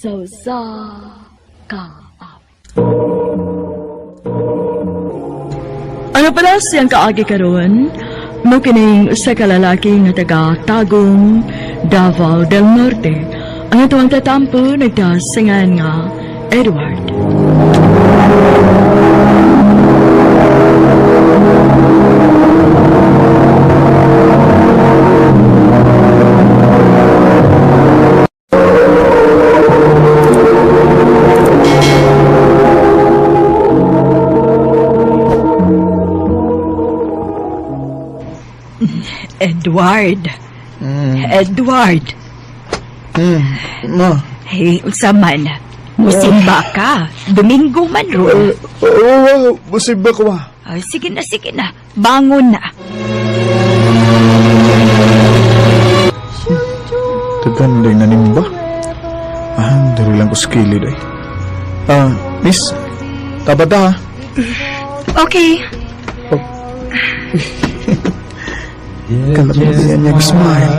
Sa usa ka awit. Ano pala siyang kaagi karon? Mo kining usa ka lalaki nga taga Tagum, Davao del Norte. Ang atuang tatampo nagdasingan nga Edward. Edward. Edward. Ma. Hey, unsa man? Musimba ka. Domingo man ron. Oo, musimba ko ma. Ay, sige na, sige na. Bangon na. Tagan day na nimba. Ah, dari lang ko sa kilid ay. Ah, miss. Tabat ha. Okay. Kalap na diyan niya smile.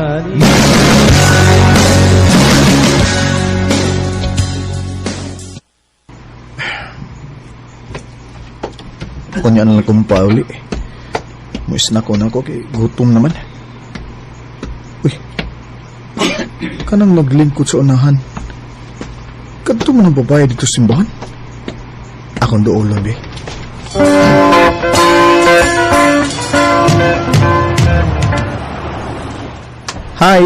Kunya na lang kong pauli. Muis na ko na ko kay gutom naman. Uy. Kanang naglingkod sa unahan. Kadto man ang babae dito sa simbahan. Akong duolon eh. Hi.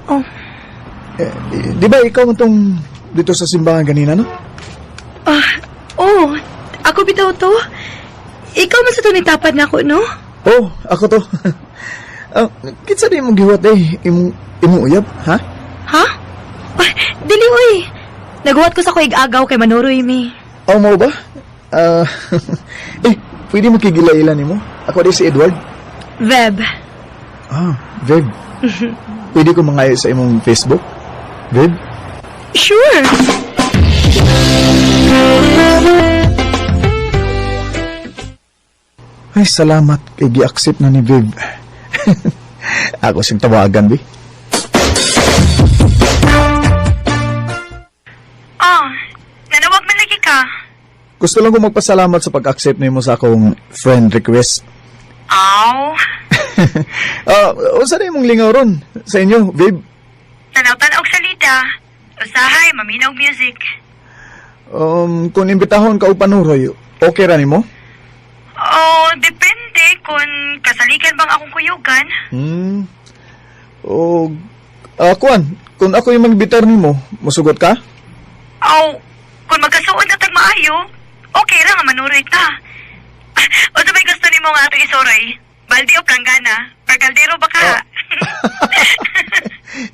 Oh. Eh, di ba ikaw man tong dito sa simbahan kanina, no? Ah, oh, ako bitaw to. Ikaw man sa to nitapat na ako, no? Oh, ako to. Ah, kinsa di imong gihuwat eh? Imong uyab, ha? Ha? Ah, dili oy. Naguhat ko sa kuig agaw kay Manuroy mi. Oh, mo ba? Ah, eh, pwede mo kigila-ila nimo? Ako di si Edward. Veb. Ah, Veb. Pwede ko mangayo sa imong Facebook? Veb? Sure. Ay, salamat kay gi-accept na ni Veb. Ako siyang tawagan, bi. Ah, nanawag man lagi ka. Gusto lang ko magpasalamat sa pag-accept nimo sa akong friend request. Aw, Ah, unsa na imong lingaw ron sa inyo, babe? tanaw-tanaw salita. Usahay, maminaw music. Kung imbitahon ka og panuroy, okay ra nimo? Oh, depende kung kasaligan bang akong kuyugan. Hmm. O kuan, kung ako yung magbitar nimo, musugot ka? Aw, kung magkasuod na tag maayo, okay ra nga manuroy ta. O sabay gusto nimo nga ato isuroy? Baldi o planggana? Or kaldero ba ka?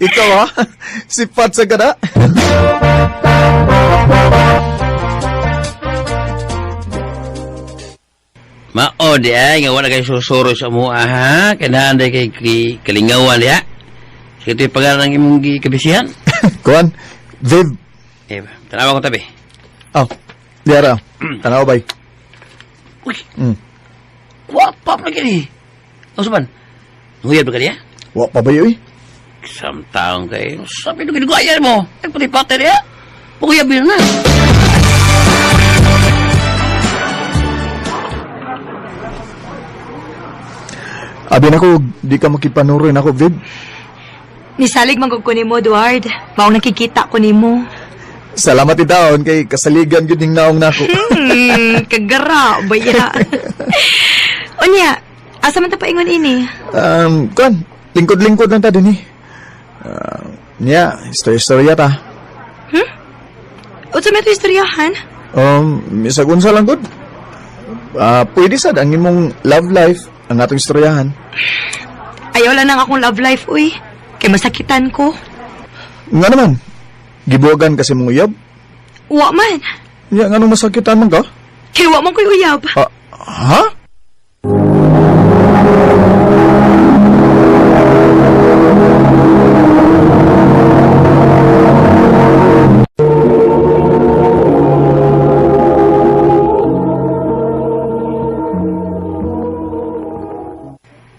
Ikaw ha? Sipat sa kada. Mao di ay nga wala kay susuro sa mua ha. Kailangan day kay kalingawan diha. Sige ito'y pangalan ng imong gikabisihan. Kuan, Viv. Eh, tanawa ko tabi. Oh, diara. Tanaw bay. Uy, Mm. wapa pa lagi ni. Ano man? Nguyab ba ka niya? Wa pa ba yoy? Samtaong kay, sabi nung ginagawa mo. Ay, pati-pati niya. Paguyab yun na. Abi nako, di ka makipanuroy nako, Viv. Nisalig man ko nimo, Eduard. Maong nakikita ko nimo. Salamat itaon kay kasaligan gyud ning naong nako. Kagara, baya. Unya, asa man ta paingon ini? Kuan, lingkod-lingkod lang ta din eh. Niya, istorya-istorya ta. Unsa may to istoryahan? Misag unsa lang gud. Ah, pwede sad ang imong love life ang atong istoryahan. Ayaw lang nang akong love life, uy. Kay masakitan ko. Nga naman, gibuwagan kasi mong uyab. Wa man. Nya nganong masakitan man ka? Kay wa man ko'y uyab. Ah, ha?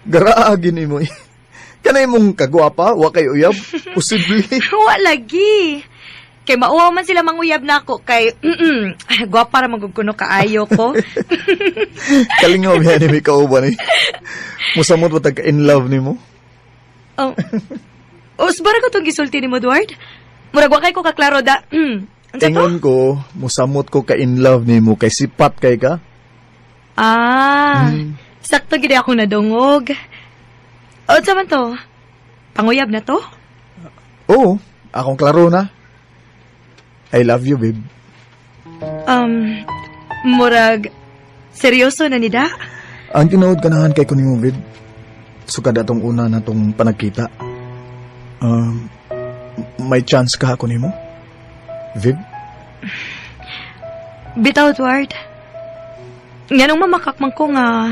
Grabe ni mo eh. Kanay mong kagwapa, wa kay uyab, posible. Wa lagi. Kay mauwaw man sila manguyab nako kay gwapa ra man gud kuno kaayo ko. Kalingaw biya ni may kauban eh. Musamot ba tag in love nimo? Oh. Usbara ko tong gisulti nimo, Edward. Murag wa kay ko kaklaro da. Unsa to? Ingon ko, musamot ko ka in love nimo kay sipat kay ka. Ah, sakto gid ako nadungog. Unsa man to? Panguyab na to? Oo, akong klaro na. I love you, babe. Murag seryoso na ni da? Ang tinuod ganahan kay ko nimo, babe. Sukad atong una na tong panagkita. May chance ka ako nimo? Viv? Bitaw, Edward. Nganong mamakakman ko nga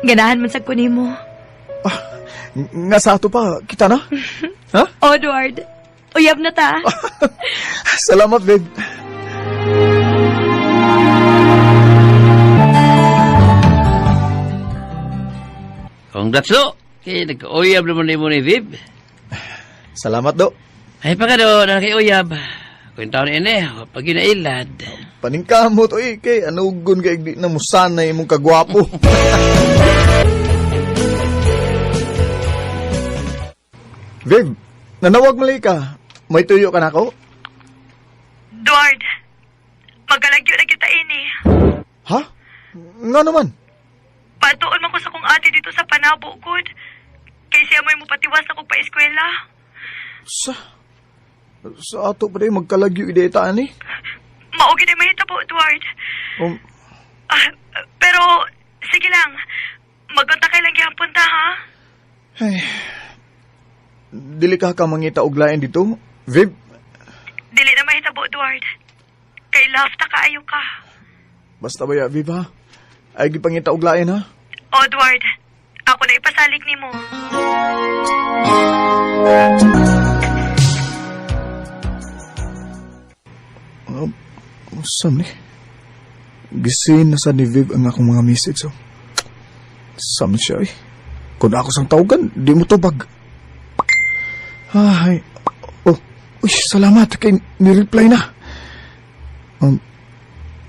ganahan man sad ko nimo. Nga sa ato pa, kita na? Ha? Oh, Edward. Uyab na ta. Salamat, babe. Congrats do. Kay nagkauyab naman nimo ni Viv. Salamat, do. Ay pa ka do, na kay uyab. Kung taon ini, pag ginailad. Paningkamot, oy, kay anugon kay di na musanay imong kagwapo. Viv, nanawag mali ka. May tuyo ka na ako? Edward, magalagyo na kita ini. Ha? Nga naman. Patuon man ko sa kong ate dito sa Panabo, good. Kay siya mo'y mupatiwas na kong pa-eskwela. Sa ato pa rin, magkalagyo idetaan eh. Mao gid ay mahitabo, Edward. Ah, pero, sige lang. Magunta kay lang gihapon ta, ha? Ay, dili ka ka mangita og lain dito, Viv. Dili na mahitabo, Edward. Kay love ta kaayo ka. Basta ba ya, Viv, ha? Ay gipangita og lain, ha? O, Edward, ako na ipasalik nimo. Saan ni? Gisin na sa ni Viv ang akong mga message, oh. Saan siya, eh? Kung ako sang tawagan, di mo tubag. Ay, oh, uy, salamat kay ni-reply na.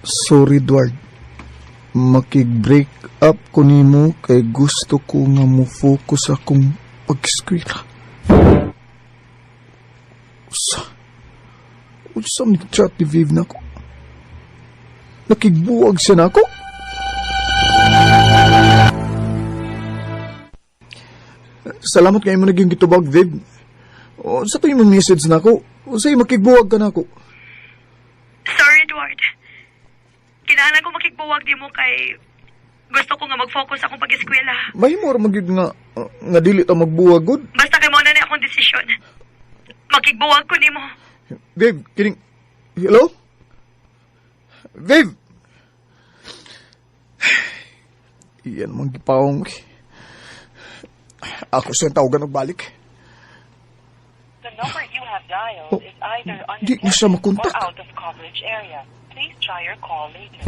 Sorry, Edward. Makig-break up ko nimo kay gusto ko nga mo focus akong pag-eskwela. Usa. Usa ni chat ni Viv nako. Nakigbuwag siya nako. Salamat kay mo naging gitubag, Viv. O, sa to yung message nako. Usa makigbuwag ka nako. Sorry, Edward. Kinahanglan ko makigbuwag di mo kay gusto ko nga mag-focus akong pag-eskwela. Mahimo ra magyud nga nga dili ta magbuwag gud. Basta kay mao na ni akong desisyon. Makigbuwag ko nimo. Viv, kining Hello? Viv! Iyan mang gipaong. Ako siyang tawagan og balik. The number you have dialed Oh, is either di na siya unattended or makontak. out of coverage area. Please try your call later.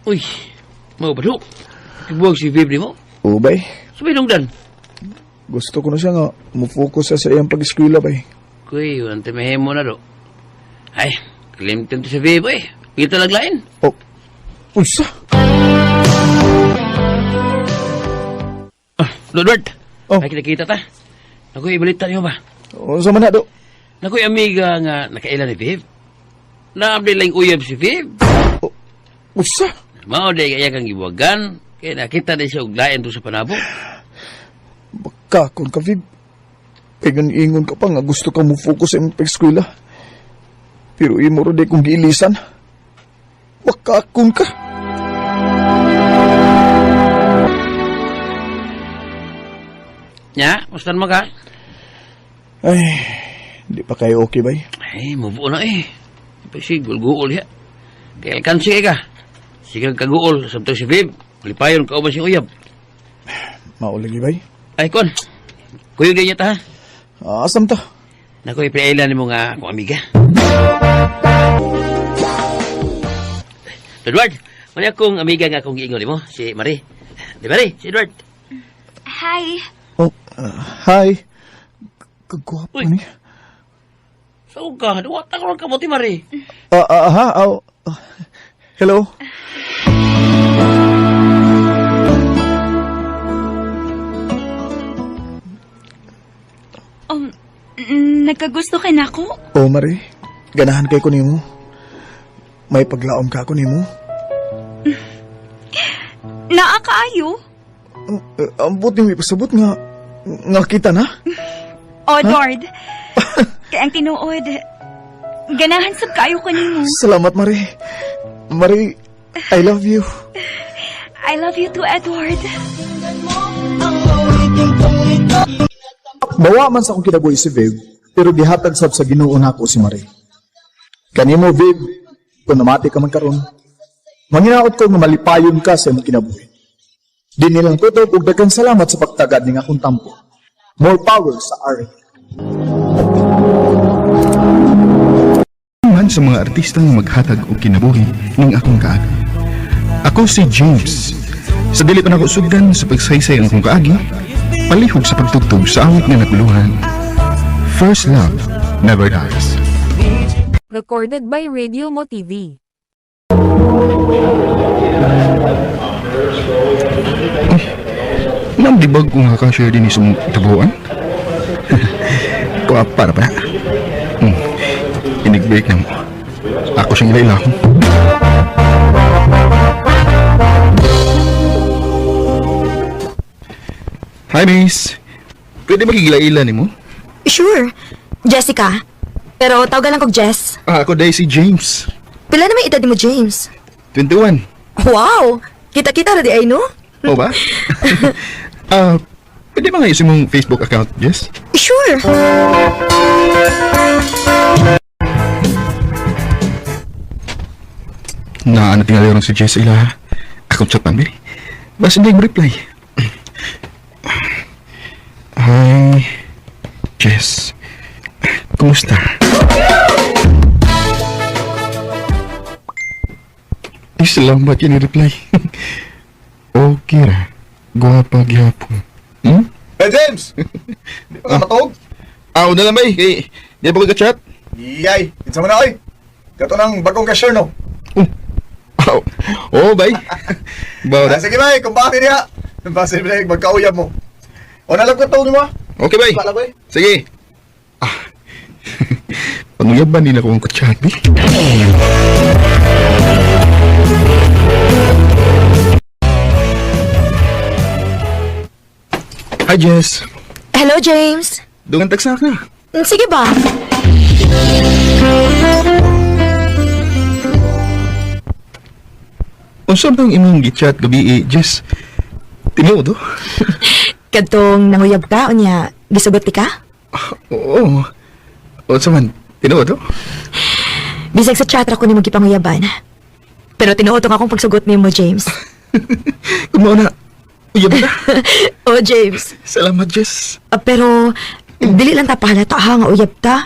Uy, mao ba do? Kibuwag si Viv nimo? Ubay, Sabay nung dan. gusto ko na siya nga mo-focus siya sa iyang pag-eskwela bay. Kuy, wante mahimo na do. Ay, kalimtan to si Viv eh. Kita laglain. Oh, unsa? Ah, Lord. Oh. Ay, kita-kita ta. Naku, ibalita niyo ba? Unsa man na do? Naku, amiga nga nakaila ni Viv. Naabli lang uyab si Viv. Oh, unsa? Mao di kaya kang gibuwagan. Kaya nakita na siya og lain to sa Panabo. Baka kung ka, Viv. Kay ingon ka pa nga gusto ka mo focus sa imong pag-eskwela. Pero imo ro di kong giilisan. Baka kung ka. Nya, mustan mo ka? Ay, di pa kayo okay bay. Ay, move on na eh. Kasi gulguol ya. Kaya alkansi ka. Sige kaguol, sabto si Viv. Lipayon ka ba siyang uyab? Maulagi bay. Ay, kon. Kuyog niya ta ha. Ah, asam ta. Naku, ipinailan mo nga akong amiga. Edward, mali akong amiga nga akong giingon nimo, si Marie. Di ba rin, si Edward? Hi. Oh, hi. Kagwapo Uy. ni. Saan ka? Duwata ko lang kamuti, Mari. Ah, ha, oh, hello. Nagkagusto kay nako? Oh, Mari. Ganahan kay ko nimo. May paglaom ka ko nimo. Naa kaayo? Oh, ang buti may pasabot nga nga kita na. Oh, Lord. Kay ang tinuod, ganahan sab kaayo ko nimo. Salamat, Mari. Mari, I love you. I love you too, Edward. Bawa man sa akong kinabuhi si Viv, pero gihatag sab sa Ginoo nako si Mari. Kanimo Viv, kung namati ka man karon, manginaot ko nga malipayon ka sa imong kinabuhi. Di nilang tutob og daghang salamat sa pagtagad ning akong tampo. More power sa RA. Man sa mga artista nga maghatag og kinabuhi ning akong kaagi. Ako si James. Sa dili pa nako sugdan sa pagsaysay ang akong kaagi, palihog sa pagtugtog sa awit nga naguluhan. First love never dies. Recorded by Radio Mo TV. Ma'am, di ba kung nakashare din isang tabuan? Kuha para pa na. Inig-break na mo. Ako siyang ilailahon. Hi, miss. Pwede makigilaila ni mo? Sure. Jessica. Pero tawagan lang kog Jess. Ah, ako dahil si James. Pila na may edad mo, James? 21. Wow! Kita-kita ra di ay, no? O ba? Ah, pwede ba nga isin mong Facebook account, Jess? Sure. Naano tingali ron si Jess ila. Akong chat man, Basta hindi mo reply. Hi, Jess. Kumusta? Ay, salamat yun reply. Okay ra. Guwapa gyapon. Hmm? Hey, James! Di pa ka matog? Ah, una lang bay. Kay, di ba ko ka-chat? Yay! Kinsa man na, oy? Kato nang bagong cashier, no? Oh. Oh, oh bay. Bawa Ah, na. sige, bay. Kumbati niya. Basta break, magkauyab mo. O, nalag ko tawag mo, ah. Okay, bay. Pala, bay. Sige. Ah. Panguyaban din ako ang kutsabi. Hi, Jess. Hello, James. Dungan tagsak na. Sige ba? Unsa bang imong gichat gabi, eh, Jess? Tinuod, oh. Kadtong nanguyab ka, unya, gisugot ti ka? Oo. Unsa man, tinuod, oh. Bisag sa chat ra ko nimo gipanguyaban. Pero tinuod tong akong pagsugot nimo, James. Kung mao na, uyab na. Oh, James. Salamat, Jess. Ah, pero dili lang ta pahalata ha nga uyab ta.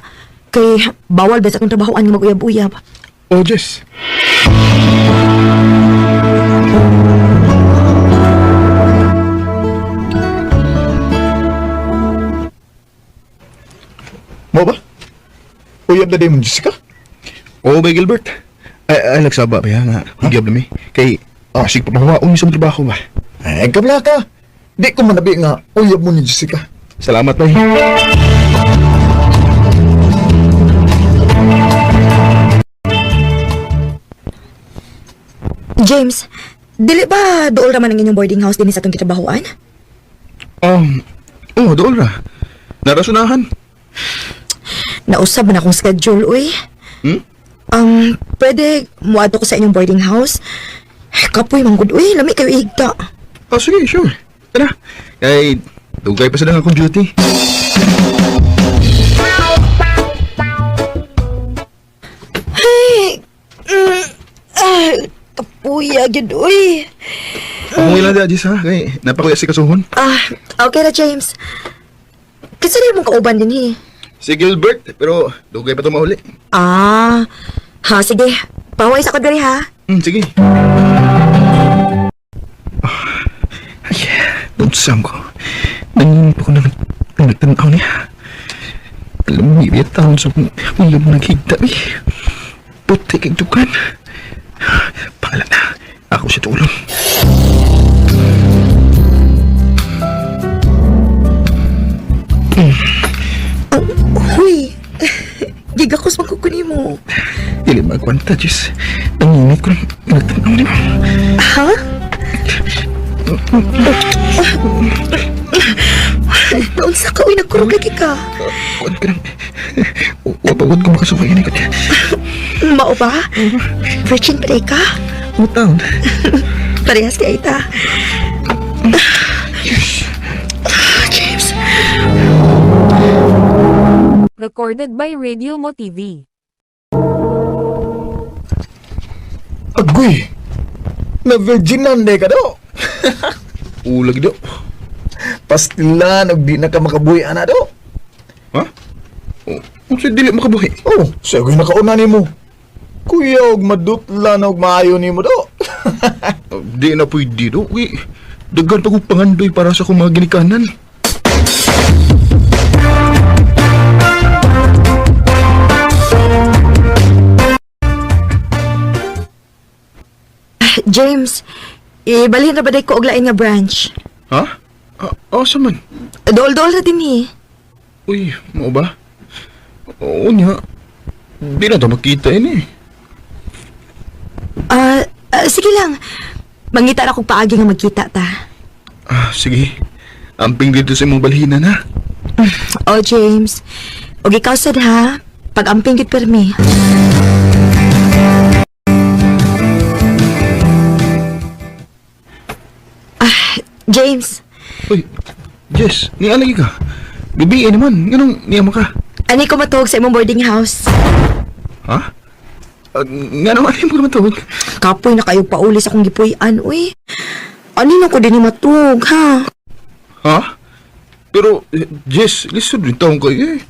Kay bawal ba sa atong trabahoan nga mag-uyab-uyab. Oh, Jess. Mo ba? Uyab na din mo, Jessica? Oo, bay Gilbert. Ay, ay nagsaba ba yan nga. Ugyab na mi. Kay, sige papahawaon sa trabaho ba? Eh, kabla ka. Di ko manabi nga uyab mo ni Jessica. Salamat, bay. James, dili ba dool raman ang inyong boarding house dinhi sa atong gitrabahoan? Oh, dool ra. Narasunahan. Nausab man akong schedule, uy. Hmm? Pwede muadto ko sa inyong boarding house. Kapoy manggod, uy. Lami kayo ihigta. Oh, sige, sure. Tara. Kay, dugay pa sa lang akong duty. Ay, ah, kapuya, gyud, uy. Umuwi lang di, Jess, ha? Kay, napakuya si kasuhon. Ah, okay na, James. Kinsa din mong kauban din, eh? Si Gilbert, pero dugay pa ito mahuli. Ah, ha, sige. Paway sa ko diri, ha? Sige. Ah, Unsam ko. Nangin pa ko na nagtanaw niya. Alam mo, ibiyat taon sa ulo mo naghigda eh. Puti kay dukan. Pangalan na. Ako siya tulong. Huy! Gigakos magkukuni mo. Dili magkwanta, Jess. Nanginit ko na nagtanaw niya. Ha? Naunsa ka, uy, nagkurog lagi ka. Kuwan ka nang... Wapagod ko makasukay ni ko. Mao ba? Virgin pa ka? Utaon. Parehas kay ita. Ah, James. Recorded by Radio Mo TV. Agoy! Na virginan de ka do. Ulag do. Pastilan og di na ka makabuhi ana do. Ha? Unsa dili makabuhi? Oh, siya ko'y nakauna nimo. Kuya og madutla na og maayo nimo do. Di na pwede do. Uy, daghan pa kong pangandoy para sa akong mga ginikanan. James, ibalhin na ba day ko og lain nga branch? Ha? Ah, asa man? Dool-dool na din eh. Uy, mao ba? Oo niya. Di na to makita ini. Eh. Ah, ah, sige lang. Mangita ra kog paagi nga magkita ta. Ah, sige. Amping dito sa imong balhinan ha. Oh, James. Og ikaw sad ha. Pag-amping gid permi. Ah, James. Uy, Jess, nialagi ka. Gabi eh naman. Nganong niya mo ka? Ani ko matuog sa imong boarding house. Ha? Nganong ani mo ka matawag? Kapoy na kayo pauli sa akong gipuy-an, uy. Ani na ko din ni matuog, ha? Ha? Pero, eh, Jess, lisod rin taong kayo eh.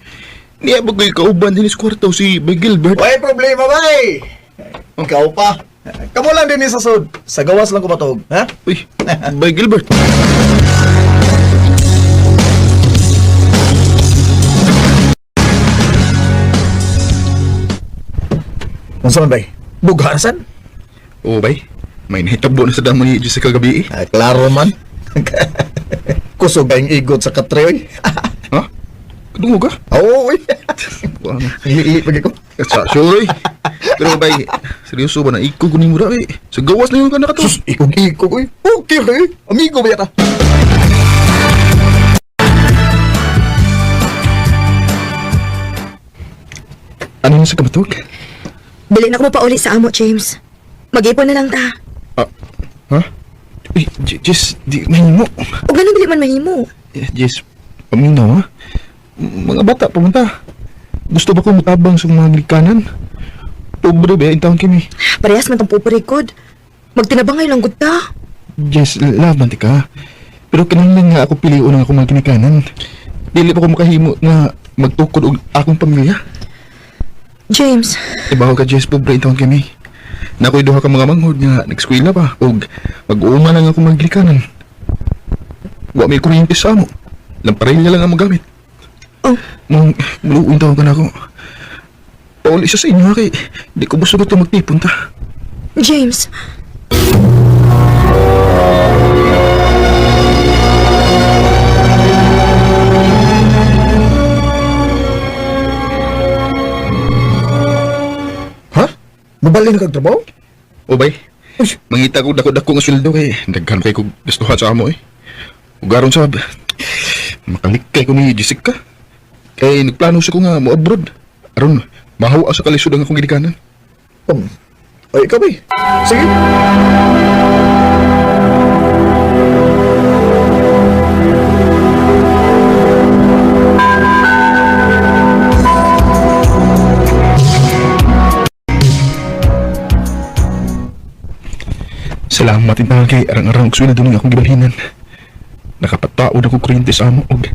Niya ba kayo kauban din sa kwarto si Bay Gilbert? Way problema bay. Ikaw pa. Kamo lang din ni sa sud. Sa gawas lang ko matog, ha? Uy, Bay Gilbert. Unsa man bay? Bughasan? Oo, bay. May nahitabo na sa damo ni Jessica gabi eh. Ah, klaro man. Kusog kayong igot sa katre oy. Ha? Kadungog ka? Oo, oy. Wala. Ihi pag ko. Sa sure eh. Pero bay, seryoso ba na ikog ko ni mo eh. Sa gawas na yun ka nakato. Sus, ikog-ikog oy. Okay kay. Amigo ba yata? Ano yung sa kamatog? Dili na ko mapauli sa amo, James. Mag-ipon na lang ta. Ah, ha? Uy, Jess, di mahimo. O ganun dili man mahimo. Eh, Jess, paminaw ha? Mga bata, pumunta. Gusto ba ko mutabang sa mga ginikanan? Pobre ba, in taon kami. Parehas man tong pupurikod. Magtinabangay lang gud ta. Jess, laban ti ka. Pero kinahanglan nga ako piliun ang akong mga ginikanan. Dili pa ko makahimo nga magtukod og akong pamilya. James, Ibaw ka, Jess, pobre in taon kami. Nakoy duha ka mga manghod nga nagskwela pa og mag-uuma lang ako mga ginikanan. Wa may kuryente sa amo. Lamparelya lang ang magamit. Oh. Mong muluuin taon ka na ako. Pauli siya sa inyo ha, kay di ko busog ito magtipon ta. James. Ha? Mabalin na kag trabaho? O bay, mangita ko dako-dako nga sweldo kay daghan kay kog gustuhan sa amo eh. Ug aron sab makalikay ko ni Jessica. Kay nagplano siya ko nga mo abroad. Aron mahawa sa kalisod ang akong ginikanan. Ay, ikaw bay. Sige. Salamat intahan kay arang-arang og sweldo ning akong gibalhinan. Nakapataod ako kuryente sa amo og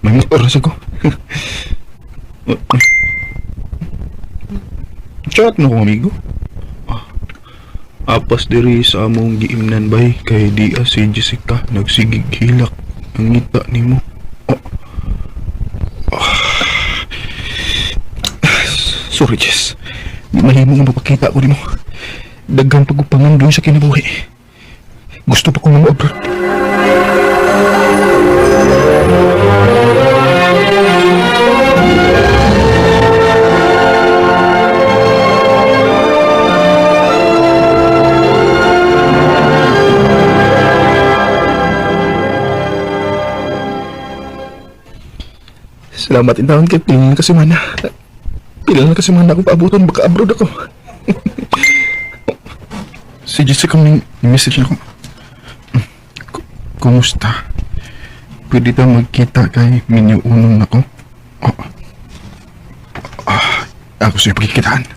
may motor na sa ko. Chat na kong amigo. Ah, Apas diri sa among giimnan bay kay di si Jessica nagsigig hilak. Nangita nimo. Oh. Ah. Sorry, Jess. Di mahimo nga mapakita ko nimo. Daghan pag sa kinabuhi. Gusto pa kong mo-abroad. Salamat intaon kay pila na kasemana. Pila na kasemana ako paabuton baka abroad ako. Si Jessica may message na ako. Kumusta? Pwede ta magkita kay Minyo Unong nako? Oh. Ah, ako sa'yo pagkikitaan.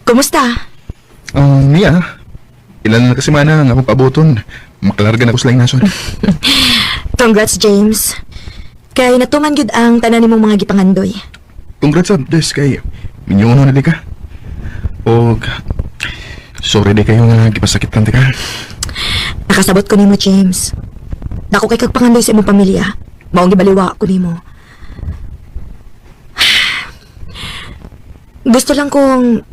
Kumusta? Mia, ilan na kasemana nga akong paabuton. Makalarga na ako sa laing nason. Congrats, James. Kay natuman gyud ang tanan nimong mga gipangandoy. Congrats sa Des kay Minyo Unong na di ka. Og sorry di kayo nga gipasakitan di ka. Nakasabot ko nimo, James. Dako kay kag pangandoy sa imong pamilya. Maong gibaliwa ko nimo. Gusto lang kong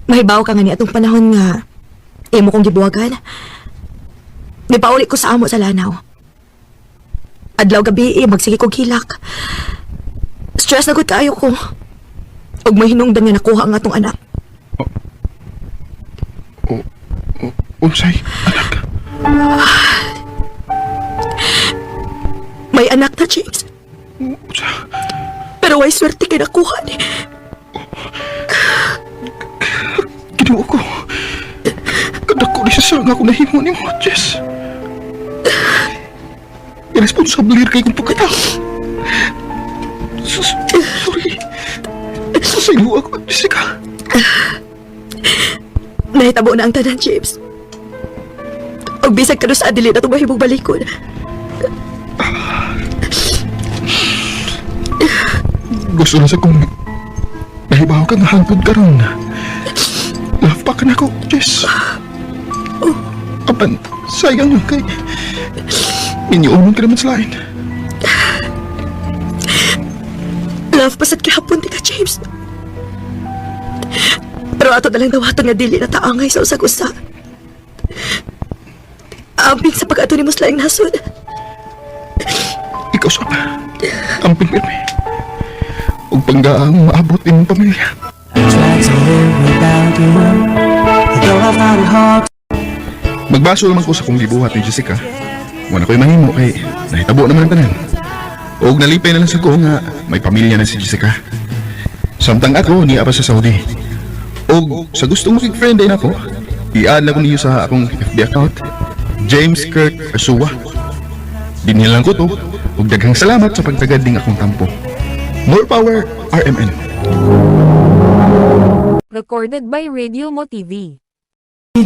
mahibaw ka nga ni atong panahon nga imo kong gibuwagan. Nipauli ko sa amo sa Lanao. Adlaw gabi eh, magsige kog hilak. Stress na gud kaayo ko. Og mahinungdan nga nakuha ang atong anak. O, unsay, anak. May anak na, James. Unsa? Pero way swerte kay nakuha ni. Ginoo ko. Kadako ni sa nga ako nahimo nimo, Jess. Irresponsable kay kong pagkatao. Sorry. Sasaylo ako, Jessica. Nahitabo na ang tanan, James. Og bisag kano sa dili na tumahimong balikon. Gusto na sa kong nahibaw ka nga hangtod karon. Love pa ka na ko, Jess. Apan, sayang lang kay minyuunon ka naman sa lain. Love pasad gihapon di ka, James. Pero ato na lang dawaton nga dili na taangay sa usag-usa. Amping sa pag-ato ni Muslaing nasod. Ikaw sa Amping pirmi. Ug panggaang maabot imong pamilya. Magbaso naman ko sa kong gibuhat ni Jessica. Wala ko'y mahimo kay nahitabo naman ang tanan. Og nalipay na lang sa ko nga may pamilya na si Jessica. Samtang ako niya pa sa Saudi. Og sa gustong makig-friend din ako, i-add lang ko niyo sa akong FB account, James Kirk Asua. Dinilang ko to, ug daghang salamat sa pagtagad ning akong tampo. More power, RMN. Recorded by Radio Mo TV.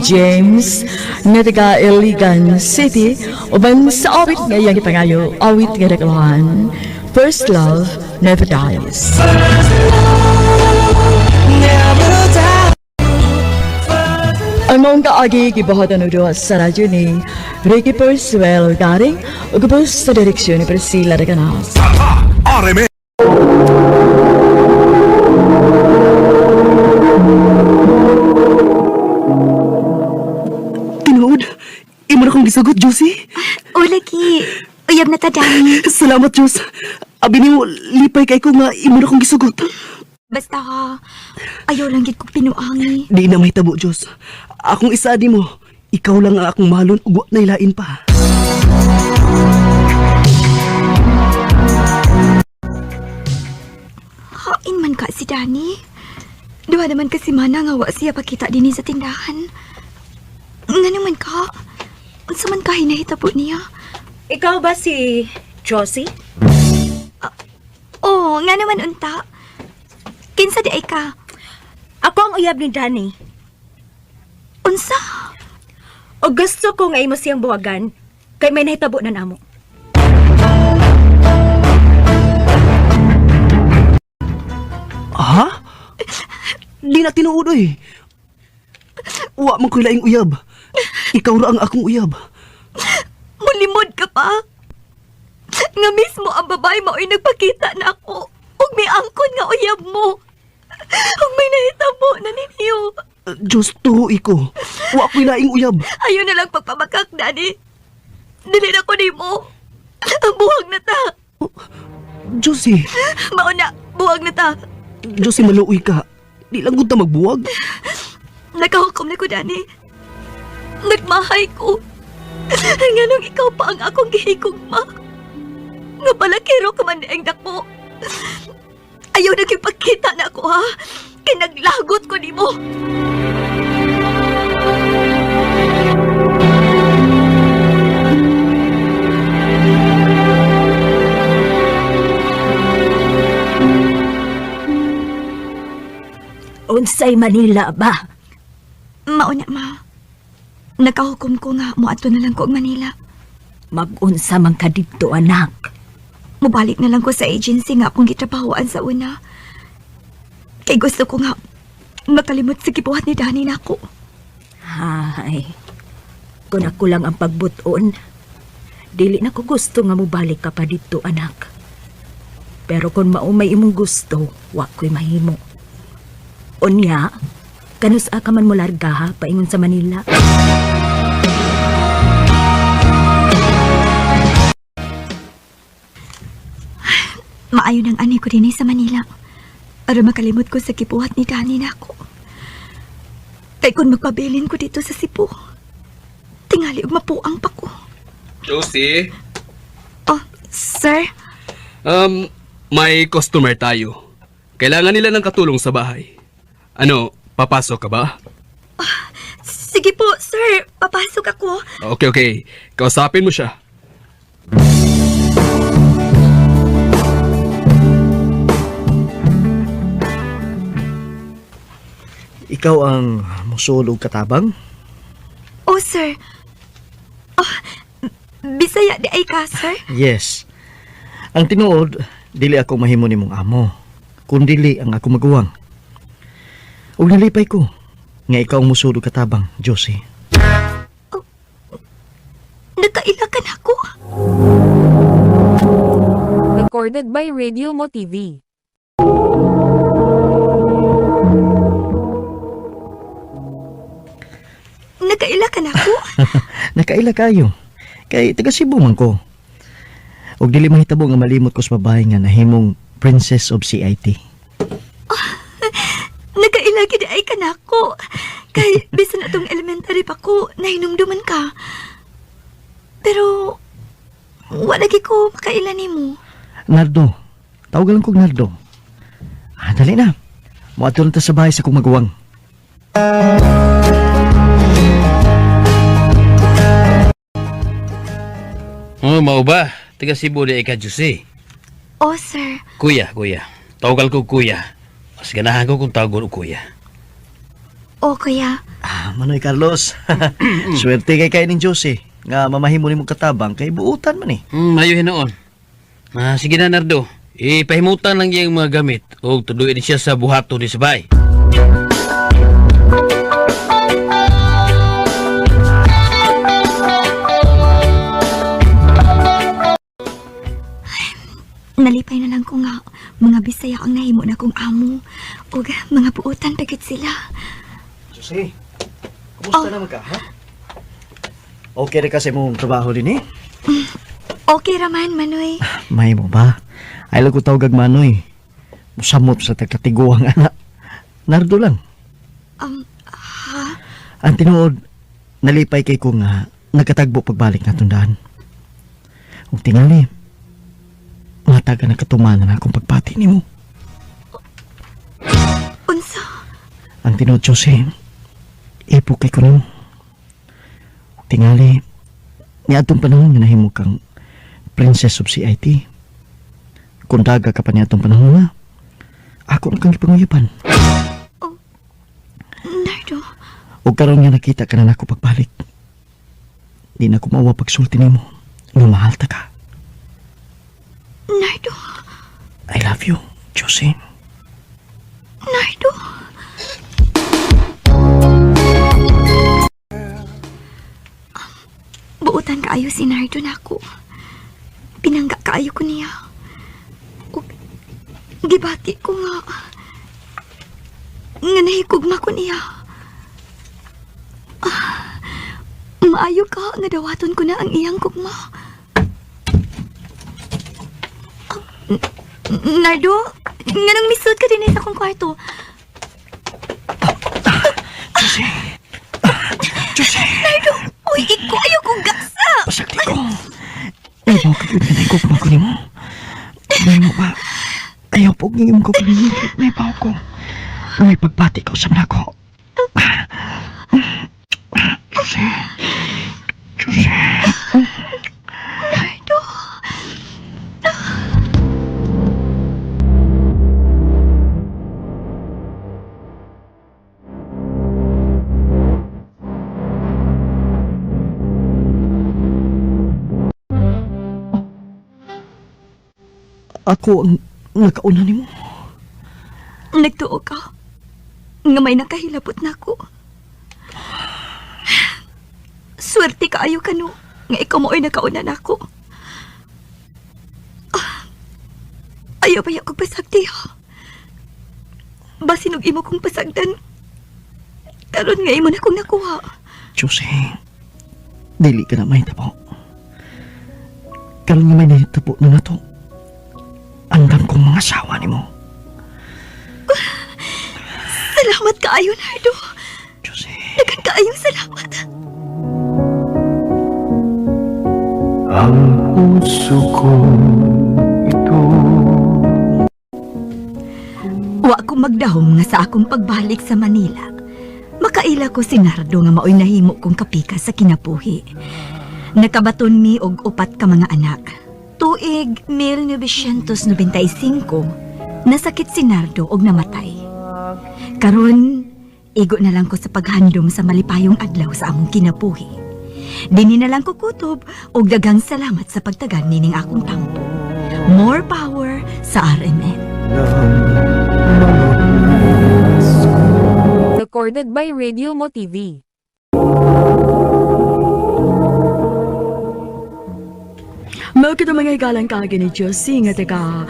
James nga taga Iligan City uban sa awit nga iyang gipangayo, awit nga dakulahan, First Love Never Dies. Ang maong kaagi gibuhatan og duha sa radyo ni Ricky Persuelo Garing ug ubos sa direksyon ni Priscilla Reganas. RMN. Tinuod, imo na kong gisugot, Josie. O lagi, uyab na ta, Danny. Salamat, Diyos. Abi nimo, lipay kay ko nga imo na kong gisugot. Basta ha, ayaw lang gid kog tinuangi. Di na mahitabo, Diyos. Akong isa di mo. Ikaw lang ang akong mahalon ug wa na'y lain pa. Hain man ka si Danny. Duha naman kasi mana nga wa siya pakita dinhi sa tindahan. Nga naman ka? Unsa man ka hinahitabo niya? Ikaw ba si Josie? Oh, nga naman unta. Kinsa di ay ka? Ako ang uyab ni Danny. Unsa? O gusto ko nga imo siyang buwagan kay may nahitabo na namo. Ha? Di na tinuod, oy. Wa man ko'y laing uyab. Ikaw ra ang akong uyab. Mulimod ka pa. Nga mismo ang babae mao'y nagpakita na ako. Ug may angkon nga uyab mo. Ug may nahitabo na ninyo. Diyos, tuoy ko. Wa ko'y laing uyab. Ayaw na lang pagpamakak, Daddy. Dili na ko nimo. Ang buwag na ta. Josie, Mao na, buwag na ta. Josie, maluoy ka. Di lang gud ta magbuwag. Nakahukom na ko, Danny. Nagmahay ko. Nganong ikaw pa ang akong gihigugma. Nga balakero ka man ang dako. Ayaw na pagkita na ako, ha? Kinaglagot ko nimo. Unsay Manila ba? Mauna, ma. Nakahukom ko nga, moadto na lang ko og Manila. Magunsa man ka didto anak. Mubalik na lang ko sa agency nga akong gitrabahoan sa una. Kay gusto ko nga makalimot sa gibuhat ni Danny nako. Hay. Kung ako lang ang pagbuton, dili na ko gusto nga mobalik ka pa didto anak. Pero kung maumay imong gusto, wa ko'y mahimo. Unya, kanus ka man mo larga ha, paingon sa Manila. Maayo nang ani ko dinhi sa Manila. Aron makalimot ko sa gibuhat ni Danny nako. Kay kung magpabilin ko dito sa Cebu, tingali og mapuang pa ko. Josie, Oh, sir, may customer tayo. Kailangan nila ng katulong sa bahay. Ano, papasok ka ba? Sige po, sir. Papasok ako. Okay, okay. Kausapin mo siya. Ikaw ang musulog katabang? Oh, sir. Oh, Bisaya di ay ka, sir. Yes. Ang tinuod, dili ako mahimo nimong amo, kundili ang ako maguwang. Ug nalipay ko nga ikaw ang musulog katabang, Josie. Nakaila ka na ako. Recorded by Radio Mo TV. Nakaila ka na ako. Nakaila kayo. Kay taga Cebu man ko. Ug dili mahitabo nga malimot ko sa babae nga nahimong Princess of CIT. Nakaila gid ay ka na ako. Kay bisan atong elementary pa ko, nahinumduman ka. Pero wala gyud ko makaila nimo. Nardo. Tawagan lang kog Nardo. Ah, dali na. Moadto na ta sa bahay sa kong maguwang. Oh, mao ba? Taga Cebu di ka, Josie. Oh, sir. Kuya, kuya. Tawagal ko kuya. Mas ganahan ko kung tawagon og kuya. Oh, kuya. Ah, Manoy Carlos. Swerte kay kay ning Josie nga mamahimo nimong katabang kay buutan man eh. Mayo hinuon. Ah, sige na, Nardo. Ipahimutan lang iyang mga gamit o tuduin siya sa buhato ni sabay. Nalipay na lang ko nga mga Bisaya ang nahimo na kong amo ug mga buutan pa gyud sila. Josie, kumusta naman ka, ha? Okay ra ka sa imong trabaho din eh? Okay raman, Manoy. Mahimo ba? Ay lang ko tawag Manoy. Musamot sa tagkatiguang anak. Nardo lang. Ha? Ang tinuod, nalipay kay ko nga nagkatagbo pagbalik na tundaan. Ug tingali, mataga na katumanan akong pagpati nimo. Unsa? Ang tinuod, Jose, ipo kay ko nimo. Ug tingali, niadtong panahon nga nahimo kang Princess of CIT. Kung daga ka pa niadtong panahon na, ako na kang ipanguyapan. Nardo. O karon nga nakita ka na nako pagbalik. Di na ko maawa pagsulti nimo. Nga mahal ta ka. Nardo. I love you, Josie. Nardo. kaayo si Nardo nako. Pinangga kaayo ko niya. Ug gibati ko nga nga nahikugma ko niya. Ah, maayo ka nga dawaton ko na ang iyang gugma. Ah, Nardo, nganong misud ka din sa akong kwarto? Jose! Jose! Nardo, uy, iko ayaw kong gasa. Pasagdi ko. May mo kagud nga nahigugma ko nimo. May mo ba? Ayaw po ng imong kagalingon. May baw ko. May pagbati ka usab nako. Jose! Jose! Nardo. Ako ang nakauna nimo. Nagtuo ka. Nga may nakahilabot na ako. Swerte kaayo ka no. Nga ikaw mo ay nakauna na ako. Ah, ayaw ba kong pasagdi ha? Basin og imo kong pasagdan. Karon nga imo na kong nakuha. Jose, dili ka na may tapo. Karon nga may nahitabo na nato. Andam kong mga asawa nimo. Salamat kaayo, Nardo. Jose. Dagan kaayong salamat. Ang puso ko ito. Wa ko magdahom nga sa akong pagbalik sa Manila. Makaila ko si Nardo nga maoy nahimo kong kapika sa kinabuhi. Nakabaton mi og upat ka mga anak. Tuig 1995, nasakit si Nardo og namatay. Karon, igo na lang ko sa paghandom sa malipayong adlaw sa among kinabuhi. Dini na lang ko kutob og daghang salamat sa pagtagan nining akong tampo. More power sa RMN. Recorded by Radio Mo TV. Mao kito mga higalang kaagi ni Josie nga taga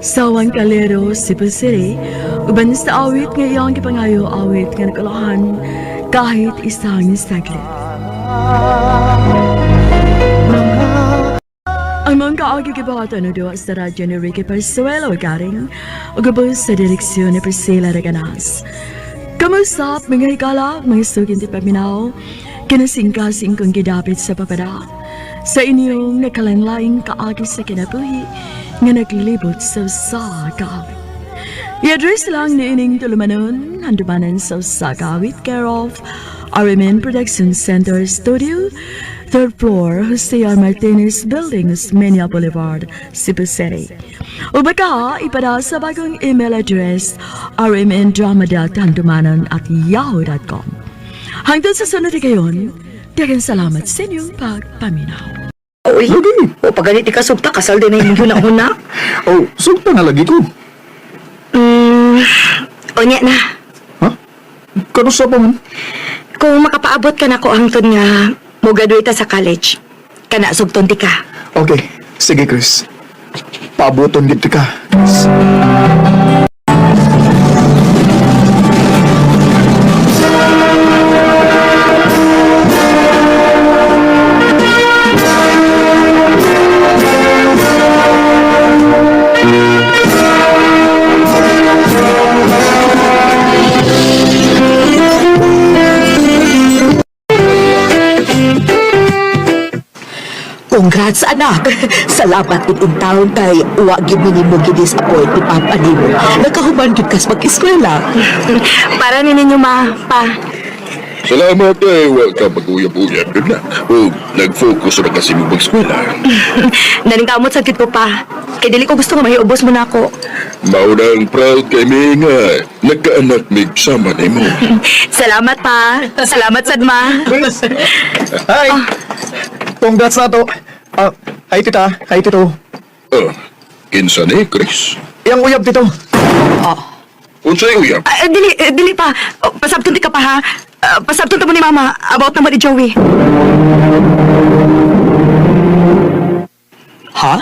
Sawang Calero, Cebu City. Uban sa awit nga iyang gipangayo awit nga nagkalahan kahit isang saglit. Ang mga kaagi gibuhatan og duwa sa radyo ni Ricky Parsuelo garing ug ubos sa direksyon ni Priscilla Reganas. Kamusap mga higala, mga sugin ti paminaw, kinasingkasing kong gidapit sa papada. Sa inyong nakalanlaing kaagi sa kinabuhi nga naglibot sa usa ka awit. I-address lang ni ining tulumanon, handumanan sa usa ka awit, care of RMN Production Center Studio, third floor, Jose R. Martinez Building, Osmeña Boulevard, Cebu City. O baka ipada sa bagong email address rmndrama.handumanan@yahoo.com. Hangtod sa sunod gayon, daghang salamat sa inyong pagpaminaw. Uy, o pag ganit ka sugta, kasal din na yung huna-huna. Oh, sugta na lagi ko. Unya na. Ha? Kanusa pa man? Kung makapaabot ka na ko hangtod nga mo graduate ta sa college, kana sugton ti ka. Okay, sige Chris. Paaboton gid ka, Chris. Congrats, anak! Salamat gid in town kay wa gid ni nimo gidisappoint ni Papa nimo. Nakahuman gid kas mag-eskwela. Para ni ninyo ma, pa. Salamat eh, wa ka mag-uyab-uyab doon na. O, nag-focus na kasi mo mag-eskwela. Naningkamot sa gid ko pa. Kay dili ko gusto nga mahiubos mo na ako. Maunang proud kay mi nga, nagkaanak mig sama nimo. Salamat pa. Salamat sad ma. Chris! Hi! Congrats na to. Ah, hi tita, hi tito. Oh, kinsa ni, Chris? Iyang uyab tito. Unsay uyab? Ah, dili dili pa. Oh, pasabton ti ka pa ha. Ah, pasabton ta mo ni mama about naman ni Joey. Ha?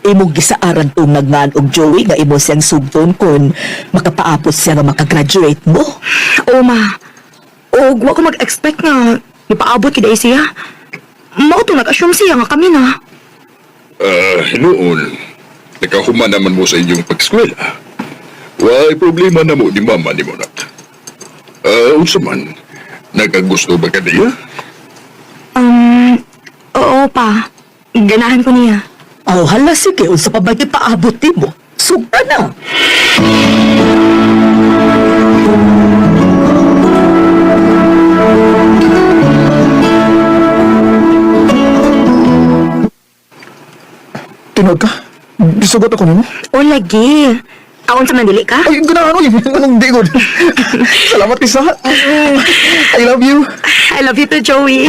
Imong gisaaran tong nagngan og Joey nga imo siyang sugton kun makapaapot siya nga makagraduate mo. Oo, ma. Og wa ko mag-expect nga ipaabot kid ay siya. Mao to nag-assume siya nga kami na. Ah, hinuon. Nakahuman naman mo sa inyong pag-eskwela. Way problema na mo ni mama ni mo nak. Ah, unsa man? Nakagusto ba ka niya? Oo pa. Ganahan ko niya. Oh, hala sige, unsa pa ba paabot nimo? Sugta na. Tinuod ka? Gisugot ako nimo? O lagi. Aon sa mandili ka? Ay, ganahan ko. Anong di ko. Salamat, Lisa. I love you. I love you too, Joey.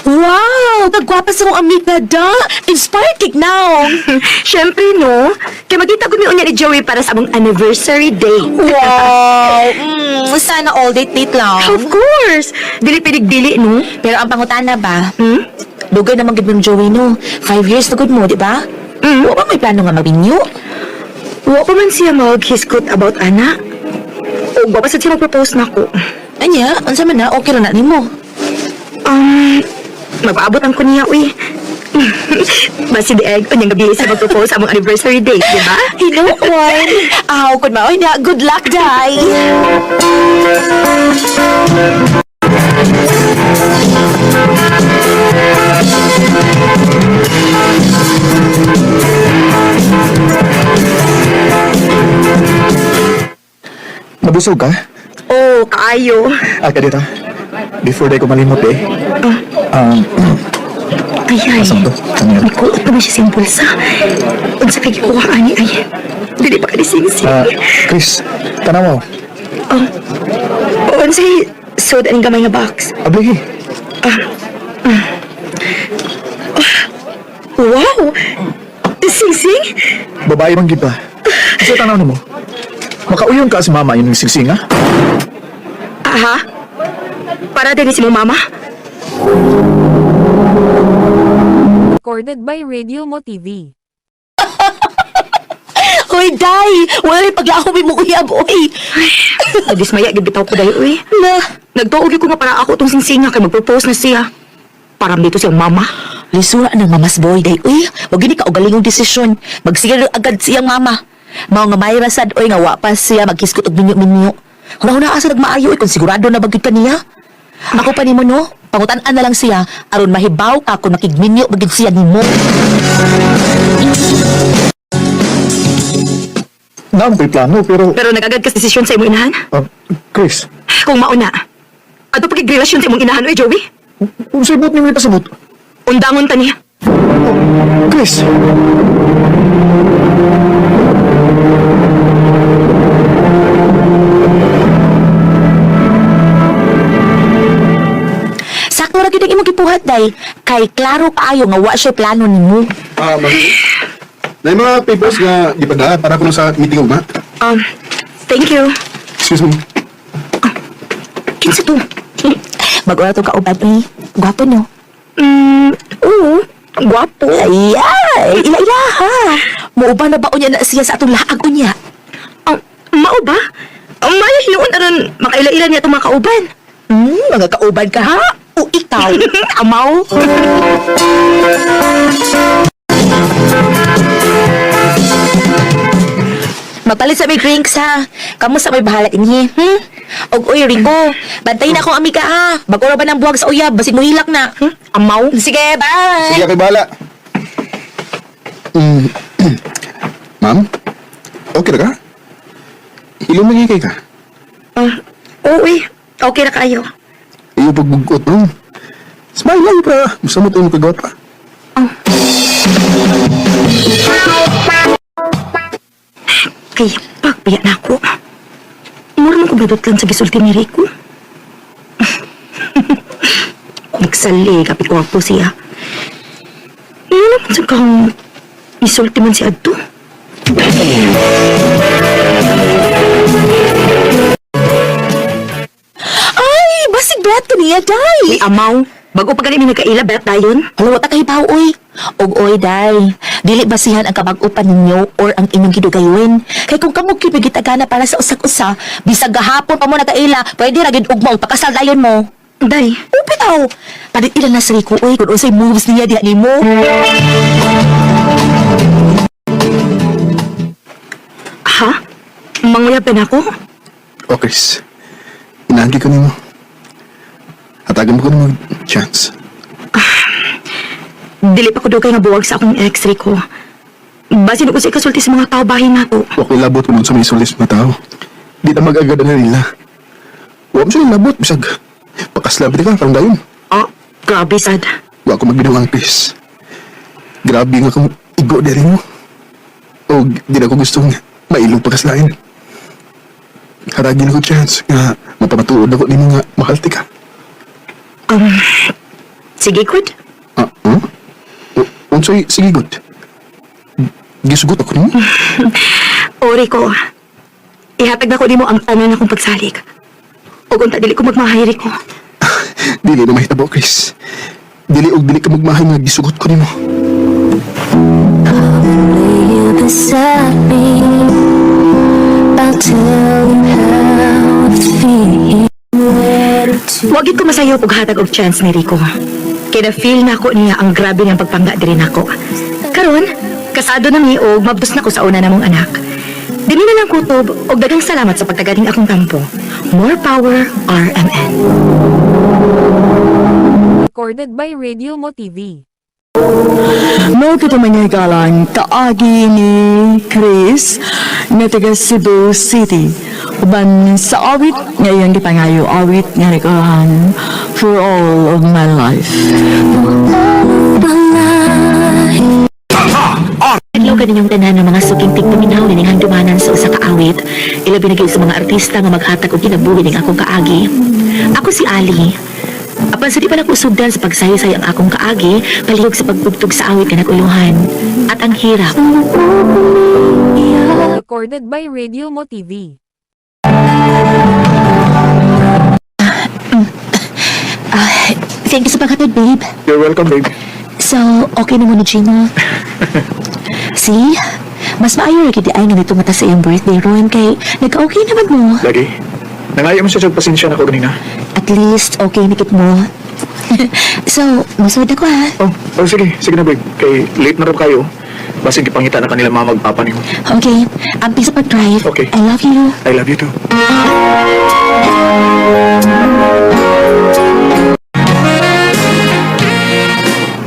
Wow! Kagwapa sa kong amiga da! Inspired kick now! Siyempre, no? Kaya magkita ko unya ni Joey para sa among anniversary day. Wow! Sana all date date lang. Of course! Dili pinig dili, no? Pero ang pangutana ba? Hmm? Dugay naman gid mo Joey no. 5 years na gud mo, di ba? Mm. Wa ba may plano nga magbinyo? Wa pa man siya mag-hiskot about ana. O wa pa sad siya mag-propose na ko. Anya, unsa man na okay ra na nimo. Magpaabot ang ko niya, uy. Basi di egg, unyang gabi siya mag-propose among anniversary date, di ba? Hinuon. Aw, kun maoy na, good luck, day. Nabusog ka? Oh, kaayo. Ah, ka dito. Before day ko malimot eh. Ay, ay. Asam to? Ano yun? May kuot naman siya sa impulsa. Unsa kay gikuha ani ay. Dili pa ka ni sing-sing. Ah, Chris, tanaw mo. Oh. Unsay sud aning gamay nga box? Ablihi. Wow! Sing-sing? Babae man gid ba? Sa tanaw nimo. Makauyon ka si mama yun ng singsing, ha? Aha. Para din si mong mama? Recorded by Radio Mo TV. Hoy, day! Wala rin paglahom mo uyab, oy! Nadismaya gid bitaw ko dayo uy. Na! Nagtuo gyud ko nga para ako tong singsinga kay magpropose na siya. Para dito siyang mama. Lisura ng mamas boy day uy. Wag gini ka og desisyon. Magsiguro agad siyang mama. Mao nga may rasad oy nga wa pa siya maghiskot og minyo-minyo. Huna-huna asa nagmaayo oy kung sigurado na ba gyud ka niya. Ako pa nimo no, pangutan-an na lang siya aron mahibaw ka kung makigminyo ba gyud siya nimo. Naam ko'y plano, pero... Pero nagagad ka sa desisyon sa imong inahan? Ah, Chris, Kung mauna. Ato pagkigrelasyon sa imong inahan oy Joey. unsay buot nimo ipasabot? Undangon ta niya. Chris! Sakto ra gyud ang imong gibuhat day. Kay klaro kaayo nga wa siya plano nimo. Ah, ma'am. Na mga papers nga gipadala para kuno sa meeting ugma. Thank you. Excuse me. Kinsa to? Bag-o na tong kauban eh. Gwapo no. Oo. Gwapo. Ay, ay, ila-ila ha. Muuban na ba unya na siya sa atong laag unya? Mao ba? Ang mayo hinuon aron makaila-ila niya itong mga kauban. Mga kauban ka ha? O ikaw? Amaw. Magpalit sa may drinks ha. Kamu sa may bahala inhi. Hmm? Og uy, Rico, bantayin akong amiga ha. Bago ra ba ng buwag sa uyab, basig mohilak na. Hmm? Amaw. Sige, bye! Sige, ako'y bahala. Ma'am? Okay ra ka? Ilong magigay ka. Ah, oo eh. Okay na kayo. Iyo pagbugot, ma'am. Smile lang, pra. Gusto mo tayo makagawa pa. Kay pagbiya na ako. Mura man ko badot lang sa gisulti ni Rico. Pagsali, kapi ko po siya. Iyo naman sa kang isulti man si Adto. Ay, basig bet ko niya, day. Uy, amaw. Bago pa gani mi nagkaila, bet dayon. Hala, wata kay baw, oy. Og oy, day. Dili basihan ang kabag-upan ninyo or ang inyong gidugayun. Kay kung kamo gyud gitagana para sa usak-usa, bisag gahapon pa mo nakaila, pwede ra gyud ugma og pakasal dayon mo. Day. Upi taw. Palit ila na sa Rico, oy, kung unsay moves niya diha nimo. Ha? Manguyab ka na ako? O Chris, inaagi ko nimo. Hatagan mo ko nimo chance. Dili pa ko dugay nga buwag sa akong ex, Rico. Basin ko sa ikasulti sa mga tao bahin nato. Wa ko'y labot kung sa may sulis mga tao. Di na mag-agad na nila. Wa mo siya labot, bisag. Pakaslabi ka, karong dayon. Oh, grabe sad. Wa ko magbinawang, Chris. Grabe nga kung igo diri mo. O di na ko gustong mailog pakaslain. Hatagin ko chance nga mapamatuod ako nimo nga mahal ti ka. Sige, good. Ah, huh? Unsay sige good. Gisugot ako nimo. O, Rico. Ihatag na ko nimo ang tanan akong pagsalig. O kung dili ko magmahay, Rico. Dili na mahitabo, Chris. Dili og dili ka magmahay nga gisugot ko nimo. Wag gid ko masayop og hatag og chance ni Rico. Kaya na-feel na ako niya ang grabe niyang pagpangga diri nako. Karon, kasado na mi og mabdos na ko sa una namong anak. Dili na lang kutob og daghang salamat sa pagtagaling akong kampo. More power, RMN. Recorded by Radio Mo TV. Mo kita mangyagalang kaagi ni Chris nga taga Cebu City. Uban sa awit nga iyang gipangayo awit nga nagkuhan for all of my life. Adlaw kaninyong tanan ng mga suking tigpaminaw nining handumanan sa usa ka awit. Ilabi na gyud sa mga artista nga maghatag og kinabuhi ning akong kaagi. Ako si Ali. Apan sa di pa nako sugdan sa pagsaysay ang akong kaagi, palihog sa pagtugtog sa awit nga naguluhan. At ang hirap. Recorded by Radio Mo TV. Ah, thank you sa paghatod, babe. You're welcome, babe. So, okay na mo ni Gino. See? Mas maayo ra gid ay nga nito mata sa iyong birthday ron kay nagka-okay naman mo. Lagi. Nangayo mo siya sa pasensya na ko ganina. At least okay na kit mo. So, musuod ako ha. Oh, sige. Sige na, babe. Kay late na raw kayo. Basin gipangita na kanila mga magpapa nimo. Okay, amping sa pag-drive. Okay. I love you. I love you too.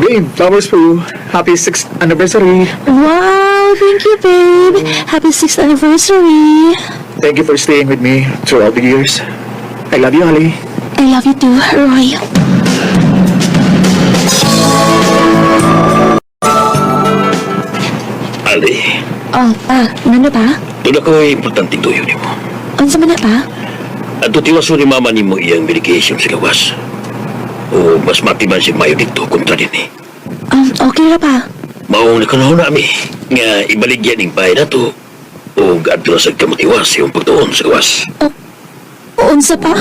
Babe, flowers for you. Happy 6th anniversary. Wow, thank you, babe. Happy 6th anniversary. Thank you for staying with me throughout the years. I love you, Ali. I love you too, Roy. Ali, Oh, pa, ano pa? doon ako'y importanteng tuyo nimo. Unsa man na pa? At tiwaso ni mama nimo iyang medication sa gawas. O mas matiman siya mayo dito kontra din eh. Okay ra pa. Maong nakanahon nami nga ibaligyan ning bahay na to o adto na sa kamutiwas iyong pagtuon sa gawas. Unsa pa?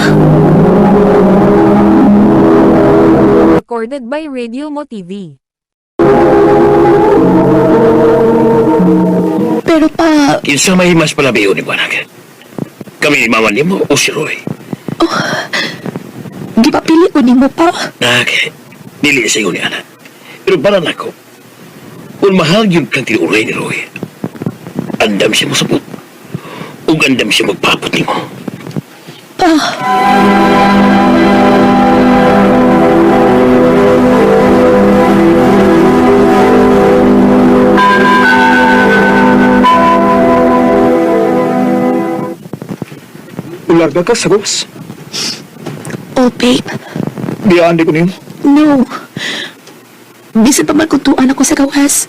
Recorded by Radio Mo TV. Pero pa, Kinsa may mas palabiyo ni anak? Kami ni mama nimo o si Roy? gipapili ko nimo pa. Nak, dili sa iyo ni anak. Pero para nako, kung mahal yun kang tinuray ni Roy, andam siya mo sabot. Ug andam siya magpapot nimo. Pa. Ularga ka sa gawas. Oh, babe. Biyaan di ko nimo. No. Bisan pa man kung tuan ako sa gawas.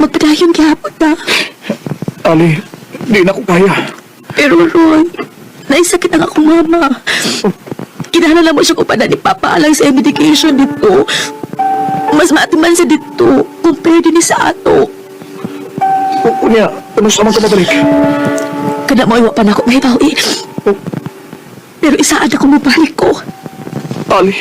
Magpadayon gihapon ta. Ali, di na ko kaya. Pero Roy, naisakit ang akong mama. Kinahanglan mo siya upanan ni Papa alang sa medication dito. Mas maatiman sa dito compare din sa ato. Unya, kanus man ka mabalik? Kada mo iwa pa na ako mahibaw eh. Pero isaad ako mabalik ko. Ali.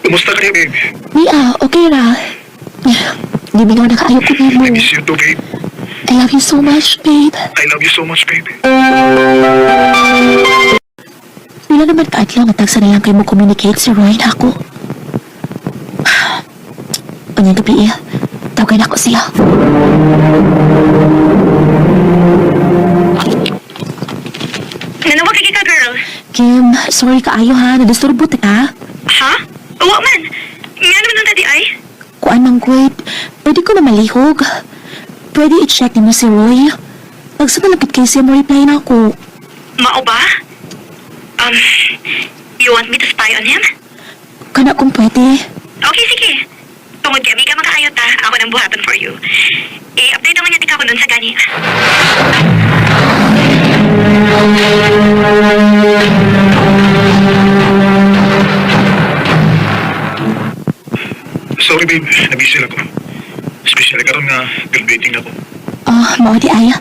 Kumusta ka, babe? Mia, okay ra. Limingaw na kaayo ko nimo. I miss you too, babe. I love you so much, babe. I love you so much, babe. Wala naman kaadlaw nga tagsa na lang kayo mo communicate si Roy na ako. Unyang gabi eh. Tawagan ako siya. Nanawag kay ka, girl. Kim, sorry kaayo ha. Nadisturbo ta ka. Ha? Wa man. Nga naman ang tadi ay? Kuan mang kwait. Pwede ko na malihog. Pwede i-check nimo si Roy. Pag sa malapit kay siya mo reply na ako. Mao ba? Um, you want me to spy on him? Kana kung pwede. Okay, sige. Tungod kay amiga makaayo ta, ako nang buhaton for you. I-update naman niya tika ko nun sa gani. Sorry, babe. Nabisi lang ko. Especially karon nga graduating na ko. Ah, mao di ay.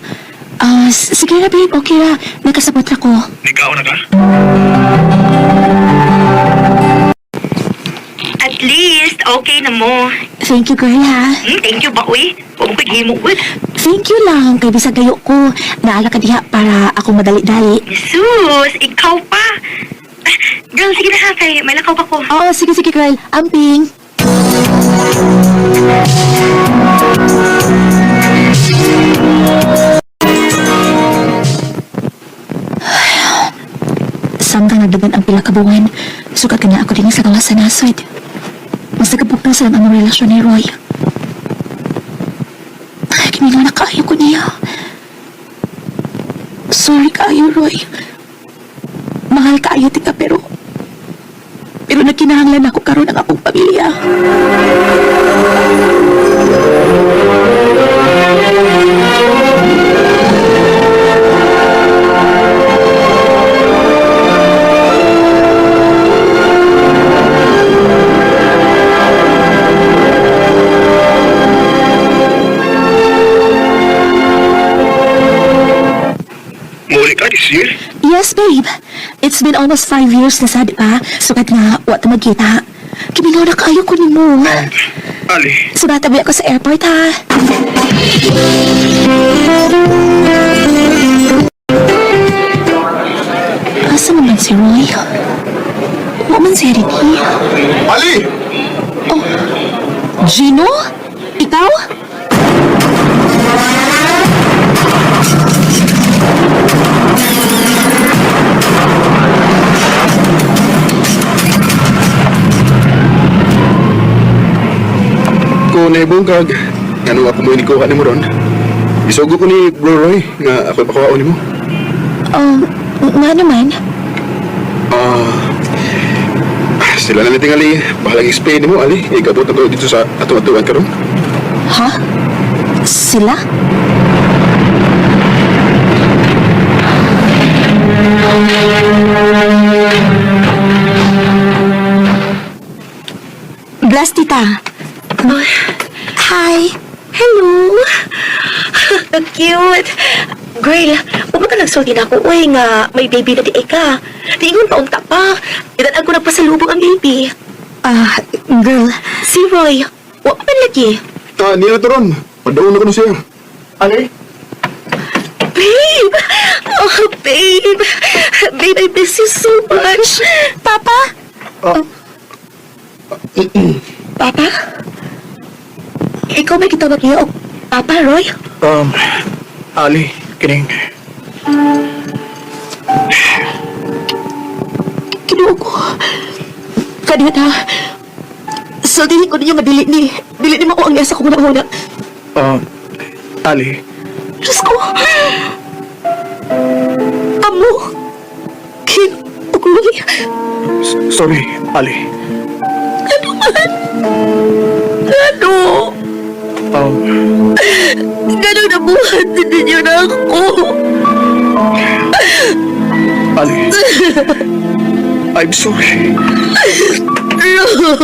Ah, sige ra babe, okay ra. Nakasabot ra ko. Nikaw na ka? At least, okay na mo. Thank you girl ha. Thank you ba, uy? Huwag ko gihimo, uy. Thank you lang kay bisag kayo ko. Naala ka diha para ako madali-dali. Sus, ikaw pa. Ah, girl, sige na ha, kay may lakaw pa ko. Oo, sige sige girl. Amping. Samtang nagdagan ang pila ka buwan, sukat kanya ako din sa gawas sa nasod. Mas nagabugnaw sa lang ang relasyon ni Roy. Ay, kiminaw na kaayo ko niya. Sorry kaayo, Roy. Mahal kaayo tika pero... Pero nagkinahanglan ako karon ang akong pamilya. Muli ka this year? Yes, babe. It's been almost 5 years na sad pa. Sukat nga, wa ta magkita. Kiminaw na kaayo ko nimo. Ali. Sugatabi ako sa airport, ha? Asa naman si Roy? Wa man siya rin Ali! Oh, Gino? Ikaw? Kung naibungkag, ngano ako mo inikuha ni mo ron? Isugo ko ni Bro Roy nga ako'y pakuhaon nimo. Nga naman. Ah, sila na nating Ali. Bahalang explain nimo, Ali. Ikabot na ko dito sa ato-atuan karon. Ha? Sila? Bless, tita. Oh, hi. Hello. Ang cute. Girl, huwag ka nagsulti na ako. Uy, nga, may baby na di ka. Tingon pa unta pa. Idan ko nagpasalubong ang baby. Ah, girl. Si Roy, wa pa man lagi. Ah, niya na to ron. Padaon na ko na siya. Ali? Babe! Oh, babe! Babe, I miss you so much! Papa? Oh. Papa? Ikaw may gitawag niya o Papa, Roy? Ali, kining. Kinuo ko. Kaniya na. Sultihin ko ninyo nga dili ni. Dili ni mao ang nasa kong una-una. Ah, Ali. Diyos ko. Amo. King Ugoy. Sorry, Ali. Ano man? Ano? Ganun nabuhat din ninyo na ako. Ali. I'm sorry. Roy.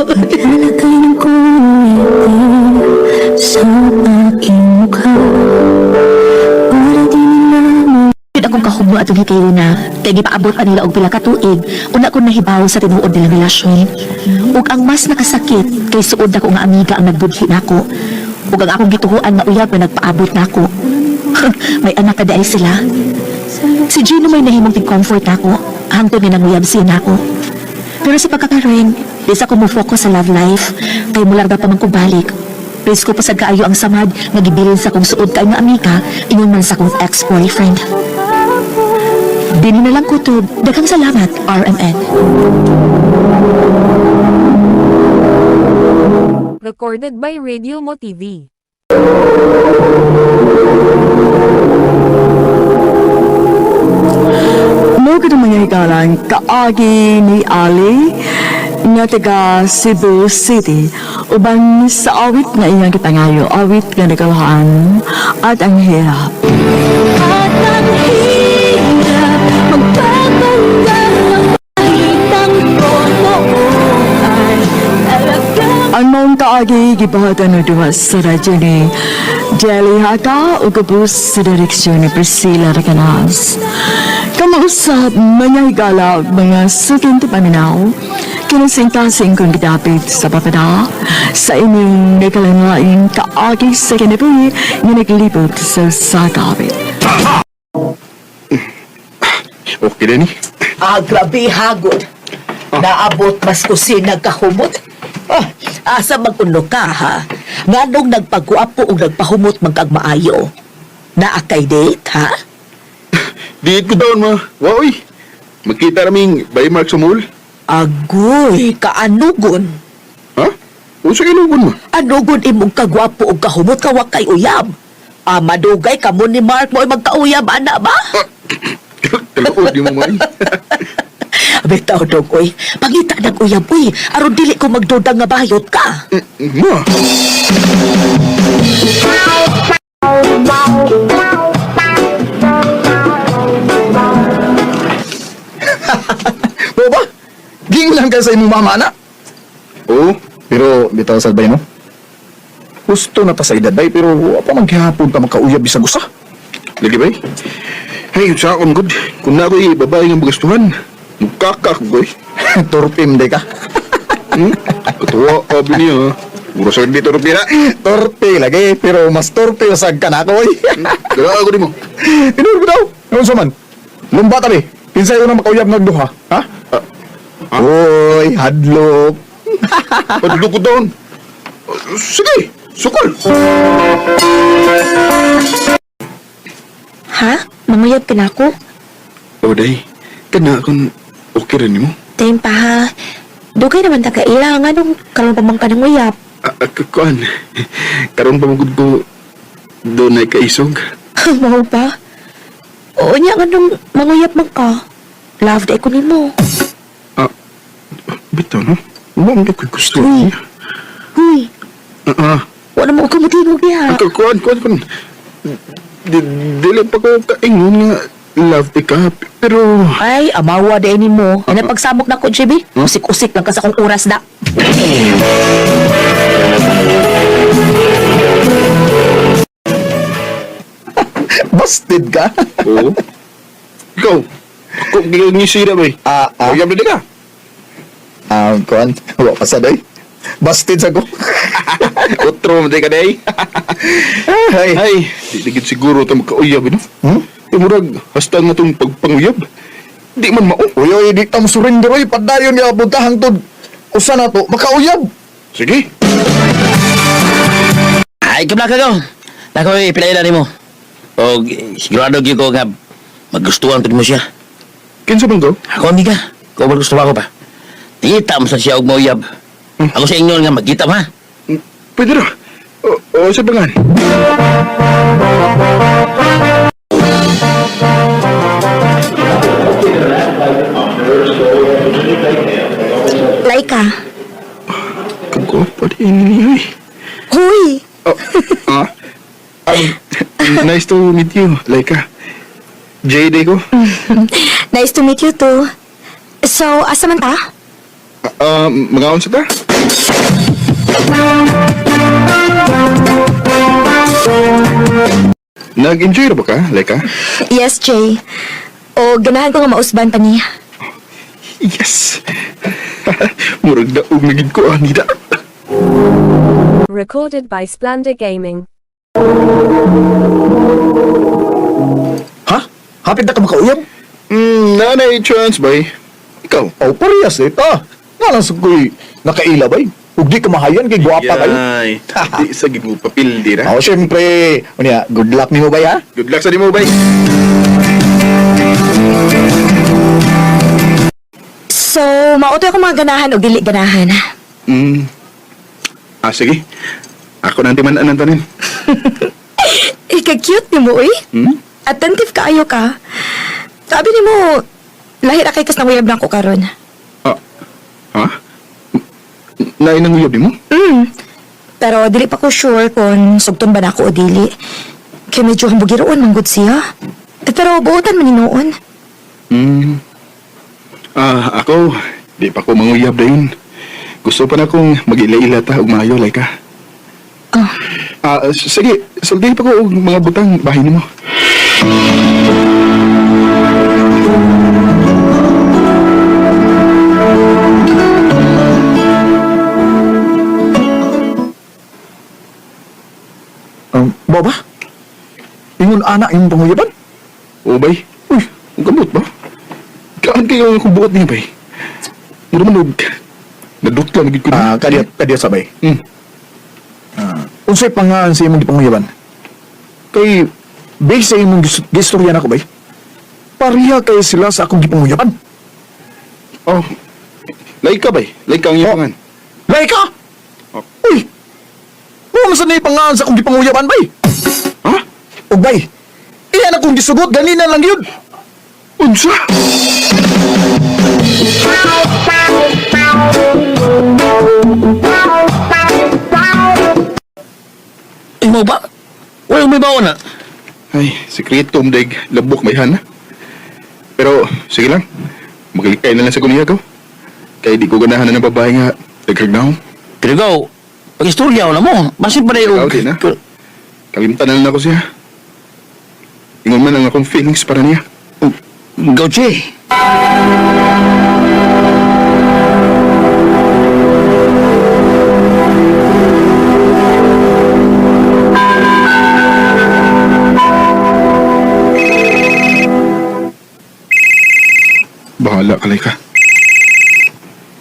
Yun akong kahugno atong hikayo na kay gipaabot pa nila og pila ka tuig una ko nahibaw sa tinuod nilang relasyon. Ug ang mas nakasakit kay suod nako nga amiga ang nagbudhi nako. Ug ang akong gituhuan nga uyab nga nagpaabot nako. May anak ka diay sila. Si Gino may nahimong tig-comfort nako hangtod nga nanguyab siya nako. Pero sa pagkakaroon, di sa ko mo-focus sa love life kay mularga pa man ko balik. Risko pa sad kaayo ang samad nga gibilin sa kong suod kay nga amiga ingon man sa kong ex-boyfriend. Dini na lang kutob. Daghang salamat, RMN. Recorded by Radio Mo TV. Mo gud mga higalan kaagi ni Ali nga taga Cebu City uban sa awit nga iyang gipangayo, awit nga nagalahan at ang hirap. At ang hirap magpapanggap ng pahitang totoo ay talagang Ang maong kaagi gibuhatan og duha sa radyo ni Jelly Haka ug ubos sa direksyon ni Priscilla Recanas. Kamausap mga higala ug mga suking paminaw, kinasingkasing kong gidapit sa papada sa inyong nagkalanlaing kaagi sa kinabuhi nga naglibot sa sakawit. Okay na ni. Ah, grabe hagod. Naabot mas kusina kahumot. Ah, asa maguno ka ha? Nganong nagpagwapo o nagpahumot man kag maayo? Naa kay date ha? Diit ko doon, ma. Woy. Magkita raming by Mark sa mall. Agoy, kaanugon. Ha? Unsa kay nugon, ma? Anugon imong kagwapo o kahumot ka wa kay uyab. Ah, madugay kamo ni Mark mo ay magkauyab ana ba? Kaluod yung mga. Bitaw dog oy, pangita nag uyab oy, aron dili ko magdudang nga bayot ka. Ma. Bo ba? Ging lang ka sa imong mama na. Oo. Pero bitaw sa bay no. Gusto na ta sa edad bay pero wa pa man gihapon ta makauyab bisag usa. Lagi bay. Hey, sa akong good. Kung na ako'y babae nga magastuhan, mukaka ko, goy. Torpim de ka. Hmm? Katuwa, abi niya, ha? Mura sa dito, torpe na. Torpe lagi pero mas torpe usag ka na ako oy. Dala ako di mo. Inur bitaw. Unsa man? Lumba tabi. Kinsay unang makauyab nagduha, ha? Oy, hadlok. Padulog ko doon. Sige, sukol. Ha? Manguyab ka na ako? O, day. Kana akong okay rin mo. Time pa ha. Dugay naman ta kaila nga nung karon pa man ka ng uyab. Kuan. Karon pa magud ko doon ay kaisog. Mao ba? Oo niya nga nung manguyab man ka. Love day ko nimo. Ah, bitaw no? Wa man ko'y gusto. Uy. Huy, Ah, ah. wala mo ko mutingog niya. Kuan, kuan, kuan. Dili pa ko kaingon nga love ka, pero Ay, amawa day ni mo. Ay, napagsamok na ko, JB. Usik-usik lang ka sa akong oras na. Busted ka. Oo. Ikaw, ako gingisira ba eh? Ah, ah. Uyab na di ka. Ah, kuan. Wa pa sa day. Busted sa ko. Otro mo di ka day. Ay. Ay, di gid siguro ta magkauyab no. Hmm? Eh, murag hasta nga tong pagpanguyab. Di man mao. Uy, uy, di ta mo surrender oy. Padayon niya punta hangtod. Usa na to, makauyab. Sige. Ay, kabla ka ko. Nako, ipilay na nimo. O, sigurado gyud ko nga magustuhan pud mo siya. Kinsa man ko? Ako, amiga. Kung gusto ako pa. Tita mo sa siya og mauyab. Ako sa inyo nga magkita ma. Pwede ra. O, o sa bangan. Laika. Kagwapo din niyo eh. Huy! Oh, ah? Nice to meet you, Laika. JD ko. Nice to meet you too. So, asa man ta? Mga sa ta? Nag-enjoy ra ba ka, Laika? Yes, Jay. O, ganahan ko nga mausban pa niya. Yes! Murag daog na gid ko, ah, nida. Recorded by Splander Gaming. Ha? Hapit na ka makauyab? Nanay chance, bay. Ikaw? Oh, parehas eh. Ta, nga lang sa ko'y nakaila bay. Ug di ka mahayan kay gwapa kayo. Yay. Di sa gid mo papil di ra. Oh, syempre. Unya, good luck nimo bay ha. Good luck sa nimo, bay. So, mautoy ako mga ganahan o dili ganahan. Ah, sige. Ako na ang timan-anan tanin. Ika-cute ni mo, eh. Hmm? Attentive kaayo ka. Sabi ni mo, lahi ra kay kas nanguyab na ko karon. Ah, ha? Lain ang uyab nimo? Pero dili pa ko sure kung sugton ba na ako o dili. Kay medyo hambugiroon manggod siya. Eh, pero buotan man ni noon. Ah, ako, di pa ko manguyab dayon. Gusto pa na akong mag-ila-ila ta og maayo like ka. Ah. Ah, sige, sultihin pa ko og mga butang bahay nimo. Ba ba? Ingon ana imong panguyaban? O bay, uy, ang gamot ba? Kaan kayo ang akong buot niya bay? Mura man og nadutla na gid ko Ah, kadiya kadiya sabay. Ah, unsay pangalan sa imong gipanguyaban? Kay based sa imong gistorya nako bay. Pareha kay sila sa akong gipanguyaban. Oh. Laika bay, laika ang iyong pangan. Laika? Oh. Uy! Mo man sa pangalan sa akong gipanguyaban bay. Ha? Ug bay, iyan akong gisugot ganina lang yun. Unsa? Imo ba? Wala may baon na. Ay, sikreto mdag labok may hana. Pero sige lang. Maglikay na lang sa kuniya ko. Kay di ko ganahan na ng babae nga nagkagnaw. Pero ikaw, pag-istorya na mo. Basin pa na Ikaw din, ha? Kalimtan na lang ako siya. Ingon man ang akong feelings para niya. Ikaw, Che. Bahala ka, Laika.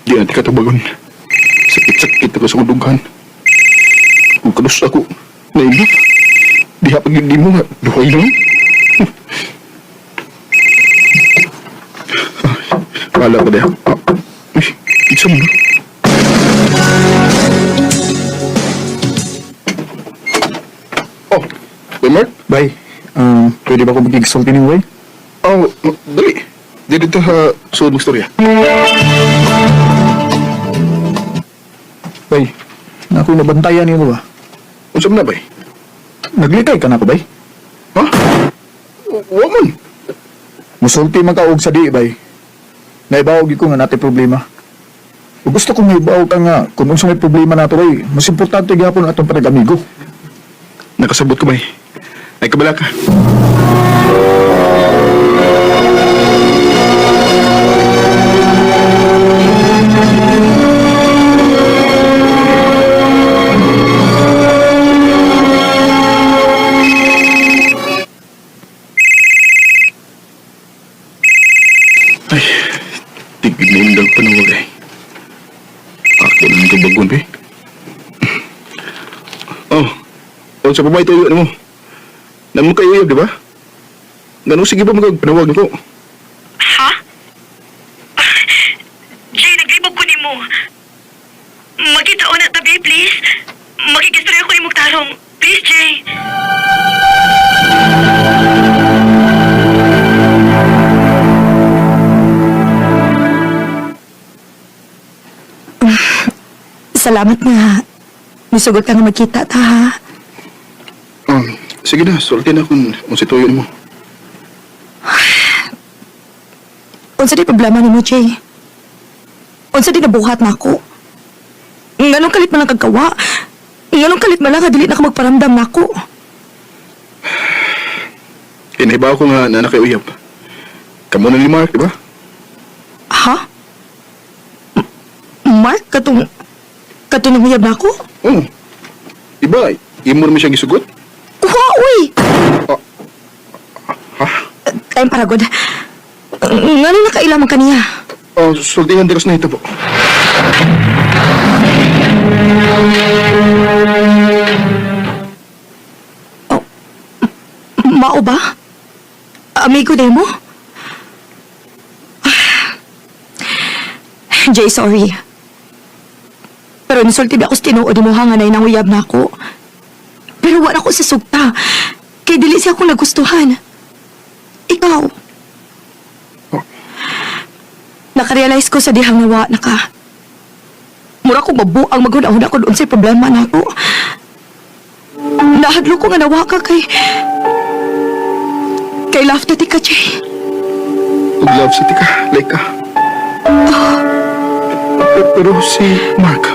Di natin katabagon. Sakit-sakit ako sa kudughan. Kung kanus ako, nailap. Diha pag hindi mo nga, duhay lang. Bahala ka diha. Ah, uy, isa mo na. Oh, Kuya Mark? Bay, pwede ba ko magigsulti ni bay? Oh, dali. Di dito sa suod mong istorya. Bay, na ako'y nabantayan nimo ba? Unsa man na, bay? Naglikay ka na ko bay? Ha? Wa man. Musulti man ka og sa di bay. Naibaw gyud ko nga natay problema. Ug gusto kong maibaw ka nga kung unsa may problema nato bay, mas importante gyapon atong panag-amigo. Nakasabot ko, bay. Ay, kabala ka. Ay, tigil na yung panawag eh. Ako na ng kabagon, eh. Oh, oh, sa babae tuyo na mo. Namo kayo uyab, di ba? Ganun, sige ba magpanawag ko? Ha? please. Makikistorya ko imong tarong. Please, Jay. Salamat nga. Misugot ka nga magkita ta, ha? Sige na, sulti na kung si tuyo mo. Unsa di problema nimo, Jay? Unsa di nabuhat na ako? Nganong kalit man lang kagkawa? Nganong kalit man lang nga dili na ka magparamdam nako? Kinahibaw ko nga na nakiuyab. Kamu na ni Mark, di ba? Ha? Mark, katong... Katong nanguyab na ako? Oo. Di ba, imo naman siyang gisugot? Kuha, uy! Oh. Ha? Time para god. Ngano nakaila man kaniya? Oh, sultihan di na ito po. Mao ba? Amigo de mo? Jay, sorry. Pero nisulti ba ako sa tinuod mo ha nga nanguyab na ako. Pero wala ko sa sugta. Kay dili siya akong nagustuhan. Ikaw. Nakarealize ko sa dihang nawa na ka. Mura ko mabuang maghuna-huna ko doon sa problema na ako. Nahadlo ko nga nawa ka kay... Kay love to ti ka, Jay. Ug love sa tika, like ka. Pero si Mark,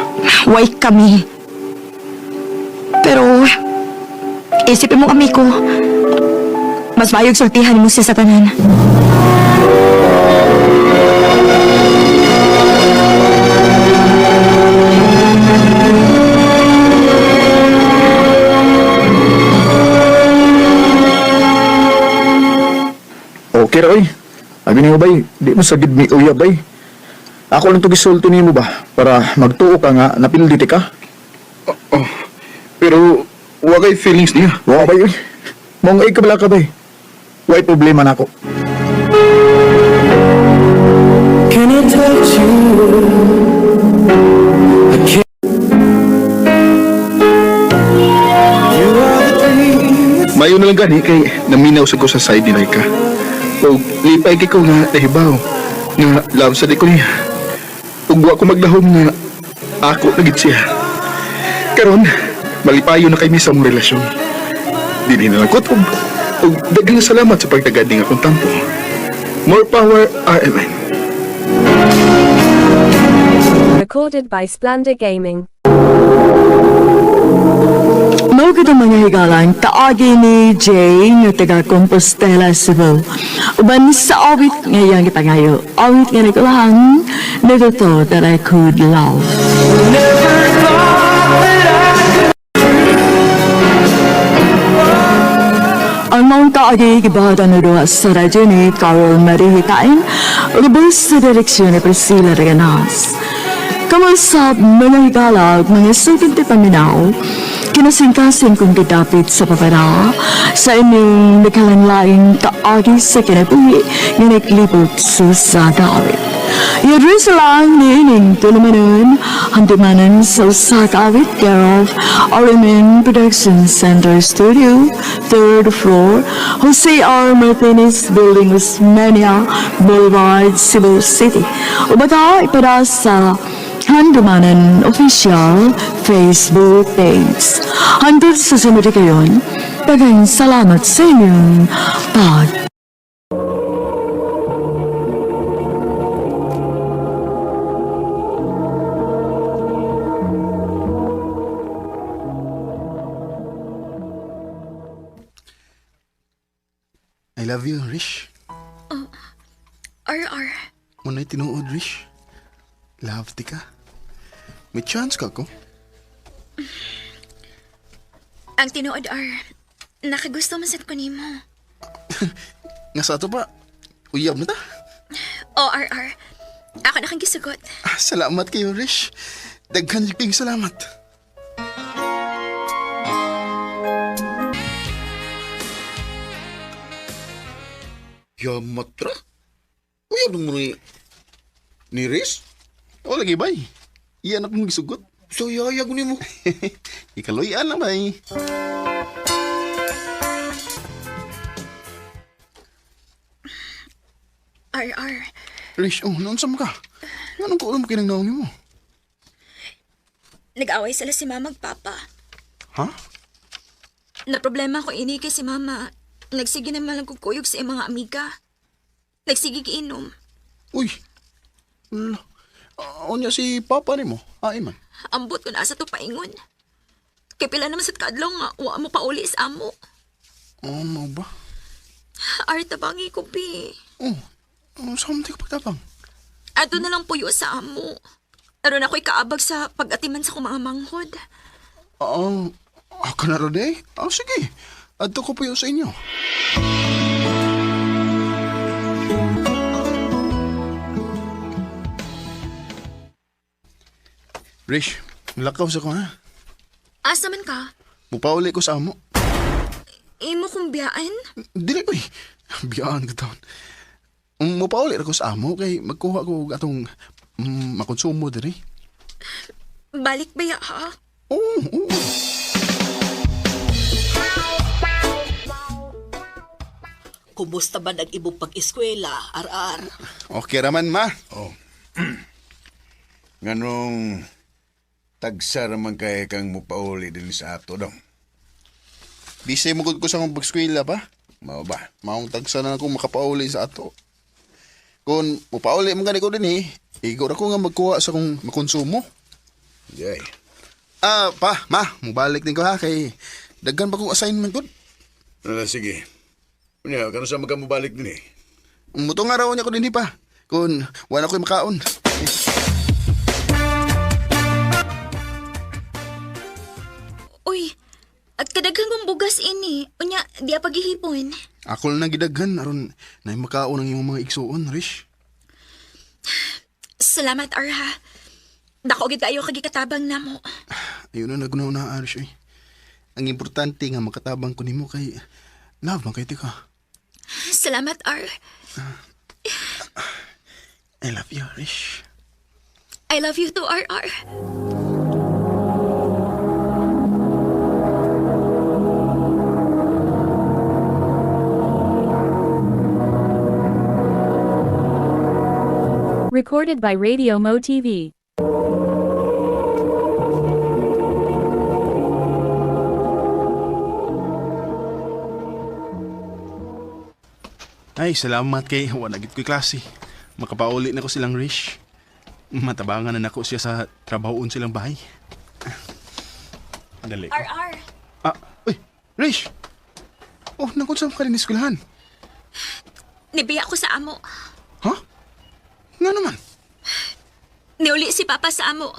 Why kami? Pero, isipin mo amigo, mas maayog sultihan mo siya sa tanan. Okay ra oy. Abi nimo bay, di mo sagid mi uyab bay. Ako lang to gisulti nimo ba para magtuo ka nga napildi ti ka. Oh, pero wa kay feelings niya. Wa bay oy. Mong ay kabala ka bay. Way problema nako. Can I touch you? I can't. You are the dream. Mayo na lang gani kay naminaw sa ko sa side ni Laika. O lipay kay ko nga nahibaw nga love sa di ko niya. Ug wa ko maglahom nga ako na gid siya. Karon malipayo na kay mi sa among relasyon. Dili na lang kutob. Ug daghang salamat sa pagtagad ning akong tampo. More power RMN. Recorded by Splendor Gaming. Mao gid ang mga higalan kaagi ni Jay nga taga Compostela, Cebu. Uban sa awit nga iyang gipangayo. Awit nga nagulahan, Never Thought That I Could Love. Ang maong kaagi gibahatan na duha sa radyo ni Carol Marie Hitain, lubos sa direksyon ni Priscilla Reganas. Kamusap mga higala ug mga sugod ti paminaw, kinasingkasing kong gidapit sa papara sa inyong nagkalanlaing kaagi sa kinabuhi nga naglibot sa dawit. Yadris lang niining tulumanon, handumanan sa usa ka awit care of RMN Production Center Studio, 3rd floor, Jose R. Martinez Building, Osmeña Boulevard, Cebu City. Ubata ipada sa Handumanan Official Facebook page. Hangtod sa sunod kayon, daghang salamat sa inyong pag I love you, Rish. Oh, RR. Muna'y tinuod, Rish. Love ti ka. May chance ka ko. Ang tinuod, R. Nakagusto man sad ko nimo. Nga sa ato pa, uyab na ta. O, RR. Ako na kang gisugot. Ah, salamat kayo, Rish. Daghan kayong salamat. Yamatra? Uyab mo ni Riz? O lagi bay. Iyan akong gisugot. So yayag ni mo. Ikaluyan lang bay. RR, Rish, oh, noon sa ka? Nganong kuulong mo kinang naong nimo? nag-away sila si mama ug papa. Ha? Na problema ko ini kay si mama. Nagsige naman lang kukuyog sa iyang mga amiga. Nagsige giinom. Uy. Ala. Unya si papa nimo. Ay man. Ambot ko na sa to paingon. Kay pila naman sa kaadlaw nga wa mo pauli sa amo. Oh, mao ba? Ar tabangi ko pi. Oh, oh sa mo ka pagtabang? Ato na lang puyo sa amo. Aron ako'y kaabag sa pag-atiman sa kong mga manghod. Oo. Ako na ro day. Oh, sige. Adto ko puyo sa inyo. Rish, lakaw sa ko ha. Asa man ka? Mupauli ko sa amo. Imo kong biyaan? Dili uy. Biyaan ka taon. Mupauli ra ko sa amo kay magkuha ko og atong makonsumo diri. Balik ba ya ha? Oo, oo. Kumusta man ang imong pag-eskwela, RR? Okay raman ma. Oh. Nganong tagsa raman kay kang mupauli din sa ato dong. Busy mo gud ko sa akong pag-eskwela pa. Mao ba? Maong tagsa na ako makapauli sa ato. Kung mupauli man gani ko din eh, igo ra ko nga magkuha sa akong makonsumo. Jay. Ah, pa, ma, mubalik din ko ha kay daghan pa kong assignment gud. Ala, sige. Unya, kano sa magkamubalik din eh. Mutong araw niya ko din pa. Kung wala ko'y makaon. Uy, at kadaghan kong bugas ini. Unya, di pa gihipon. Ako lang nagidaghan aron na makaon ang imong mga igsuon, Rish. Salamat, Arha. Dako gid kayo kagikatabang namo. Ayun na nagunaw na, Rish. Ay. Ang importante nga makatabang ko nimo kay love man kay ka. Salamat, Ar. I love you, Rish. I love you too, RR. Recorded by Radio Mo TV. Ay, salamat kay wala gid ko'y klase. Makapauli na ko silang Rish. Matabangan na nako siya sa trabahoon silang bahay. Dali. RR. Ah, uy, Rish! Oh, nangkon sa ka rin eskwelahan. Nibiya ko sa amo. Ha? Nga naman. Niuli si Papa sa amo.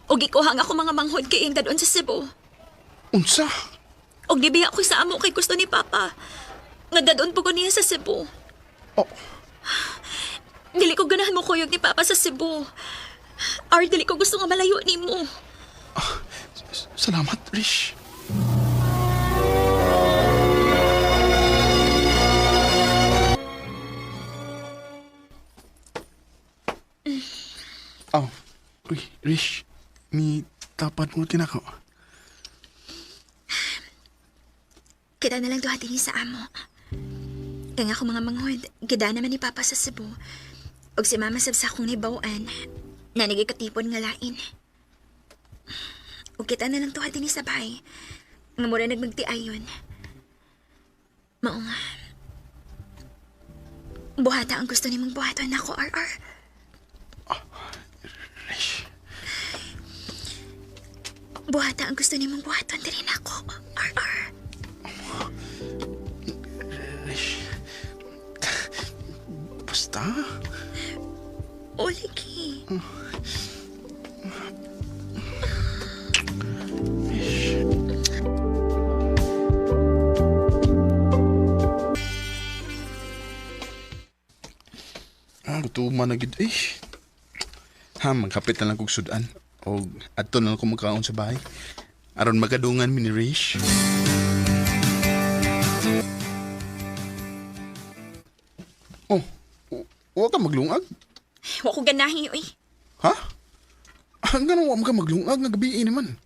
Og gikuha nga ako mga manghod kay iyang dadon sa Cebu. Unsa? Og nibiya ko sa amo kay gusto ni Papa. Nga dadon po ko niya sa Cebu. Oh. Dili ko ganahan mo kuyog ni Papa sa Cebu. Ar, dili ko gusto nga malayo nimo. Salamat, Rish. Oh, uy, Rish, mi tapat mo tinako. Kita na lang duha dinhi sa amo. Kaya nga ako mga manghod, gida naman ni Papa sa Cebu. Og si Mama sab sa akong nibawaan, nanigay katipon nga lain. Og kita na lang duha dinhi sa bahay. Nga mura nagmagtiayon. Mao nga. Buhata ang gusto nimong buhaton nako, RR. Rish. Buhata ang gusto nimong buhaton diri nako, RR. Rish. Basta. O, lagi. Ah, gutuman na gid eh. Ha, maghapit na lang kog sudan. O adto na lang ko magkaon sa bahay. Aron makadungan mi ni Rish. Oh, wa ka maglungag? Wa ko ganahi, uy. Ha? Hanggang wa man ka maglungag nga gabi naman.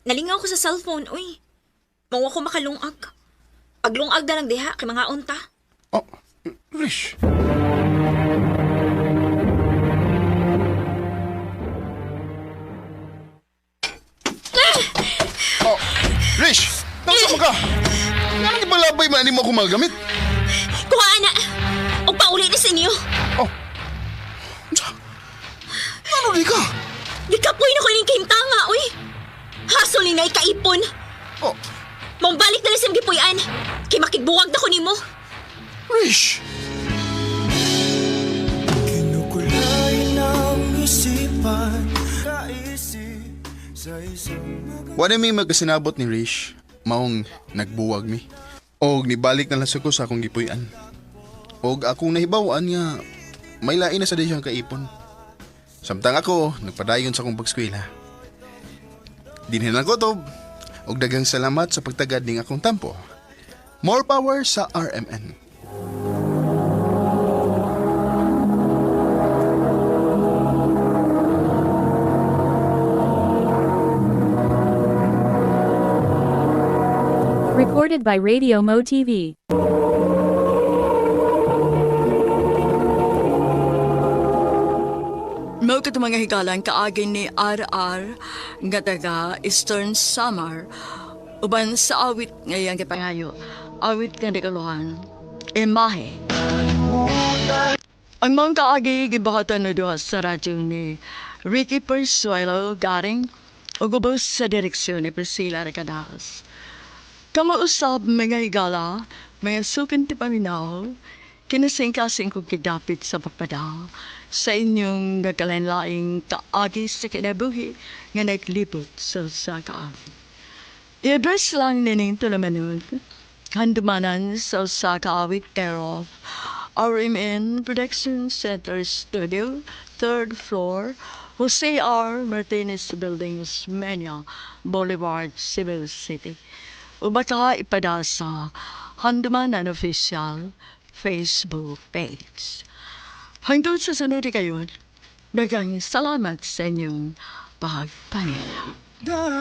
Nalingaw ko sa cellphone, uy. Mawa ko makalungag. Paglungag na lang diha, kay mga unta. Oh, Rish. Oh, Rish! Nasa mo ka? Nga nang ibalabay man mo ako magamit? Kuha na! O pauli ni sa inyo. Oh. Unsa? Ano di ka? Gikapoy na ko ining kahimtanga, uy. Hasol ni na ikaipon. Oh. Mambalik na lang siyang gipuy-an. Kay makigbuwag na ko nimo. Rish! Kinukulay ng isipan, kaisip sa isang Wala may magkasinabot ni Rish. Maong nagbuwag mi. Og nibalik na lang sa ko sa akong gipuy-an. Og akong nahibaw-an nga may lain na sa di siyang kaipon. Samtang ako, nagpadayon sa akong pagskwela. Dinhin lang ko to. Og daghang salamat sa pagtagad ning akong tampo. More power sa RMN. Recorded by Radio Mo TV. Mao kato mga higalan kaagi ni RR nga taga Eastern Samar uban sa awit nga iyang gipangayo, awit nga nagaluhan, Imahe. Ang mga kaagi gibahatan na duha sa radyo ni Ricky Persuelo Garing ug ubos sa direksyon ni Priscilla Recadas. Kamausab mga higala, mga sukin ti paminaw, kinasingkasing kong kidapit sa papadang sa inyong nagkalain-laing kaagi sa kinabuhi nga naglibot sa sakaagi. I-address lang nining tulamanon, handumanan sa Osaka Awit care of RMN Production Center Studio, third floor, Jose R. Martinez Building, Osmeña Boulevard, Cebu City. O baka ipada sa Handumanan Official Facebook page. Hanggang sa sunod kayo, daghang salamat sa inyong pagpanira. Da.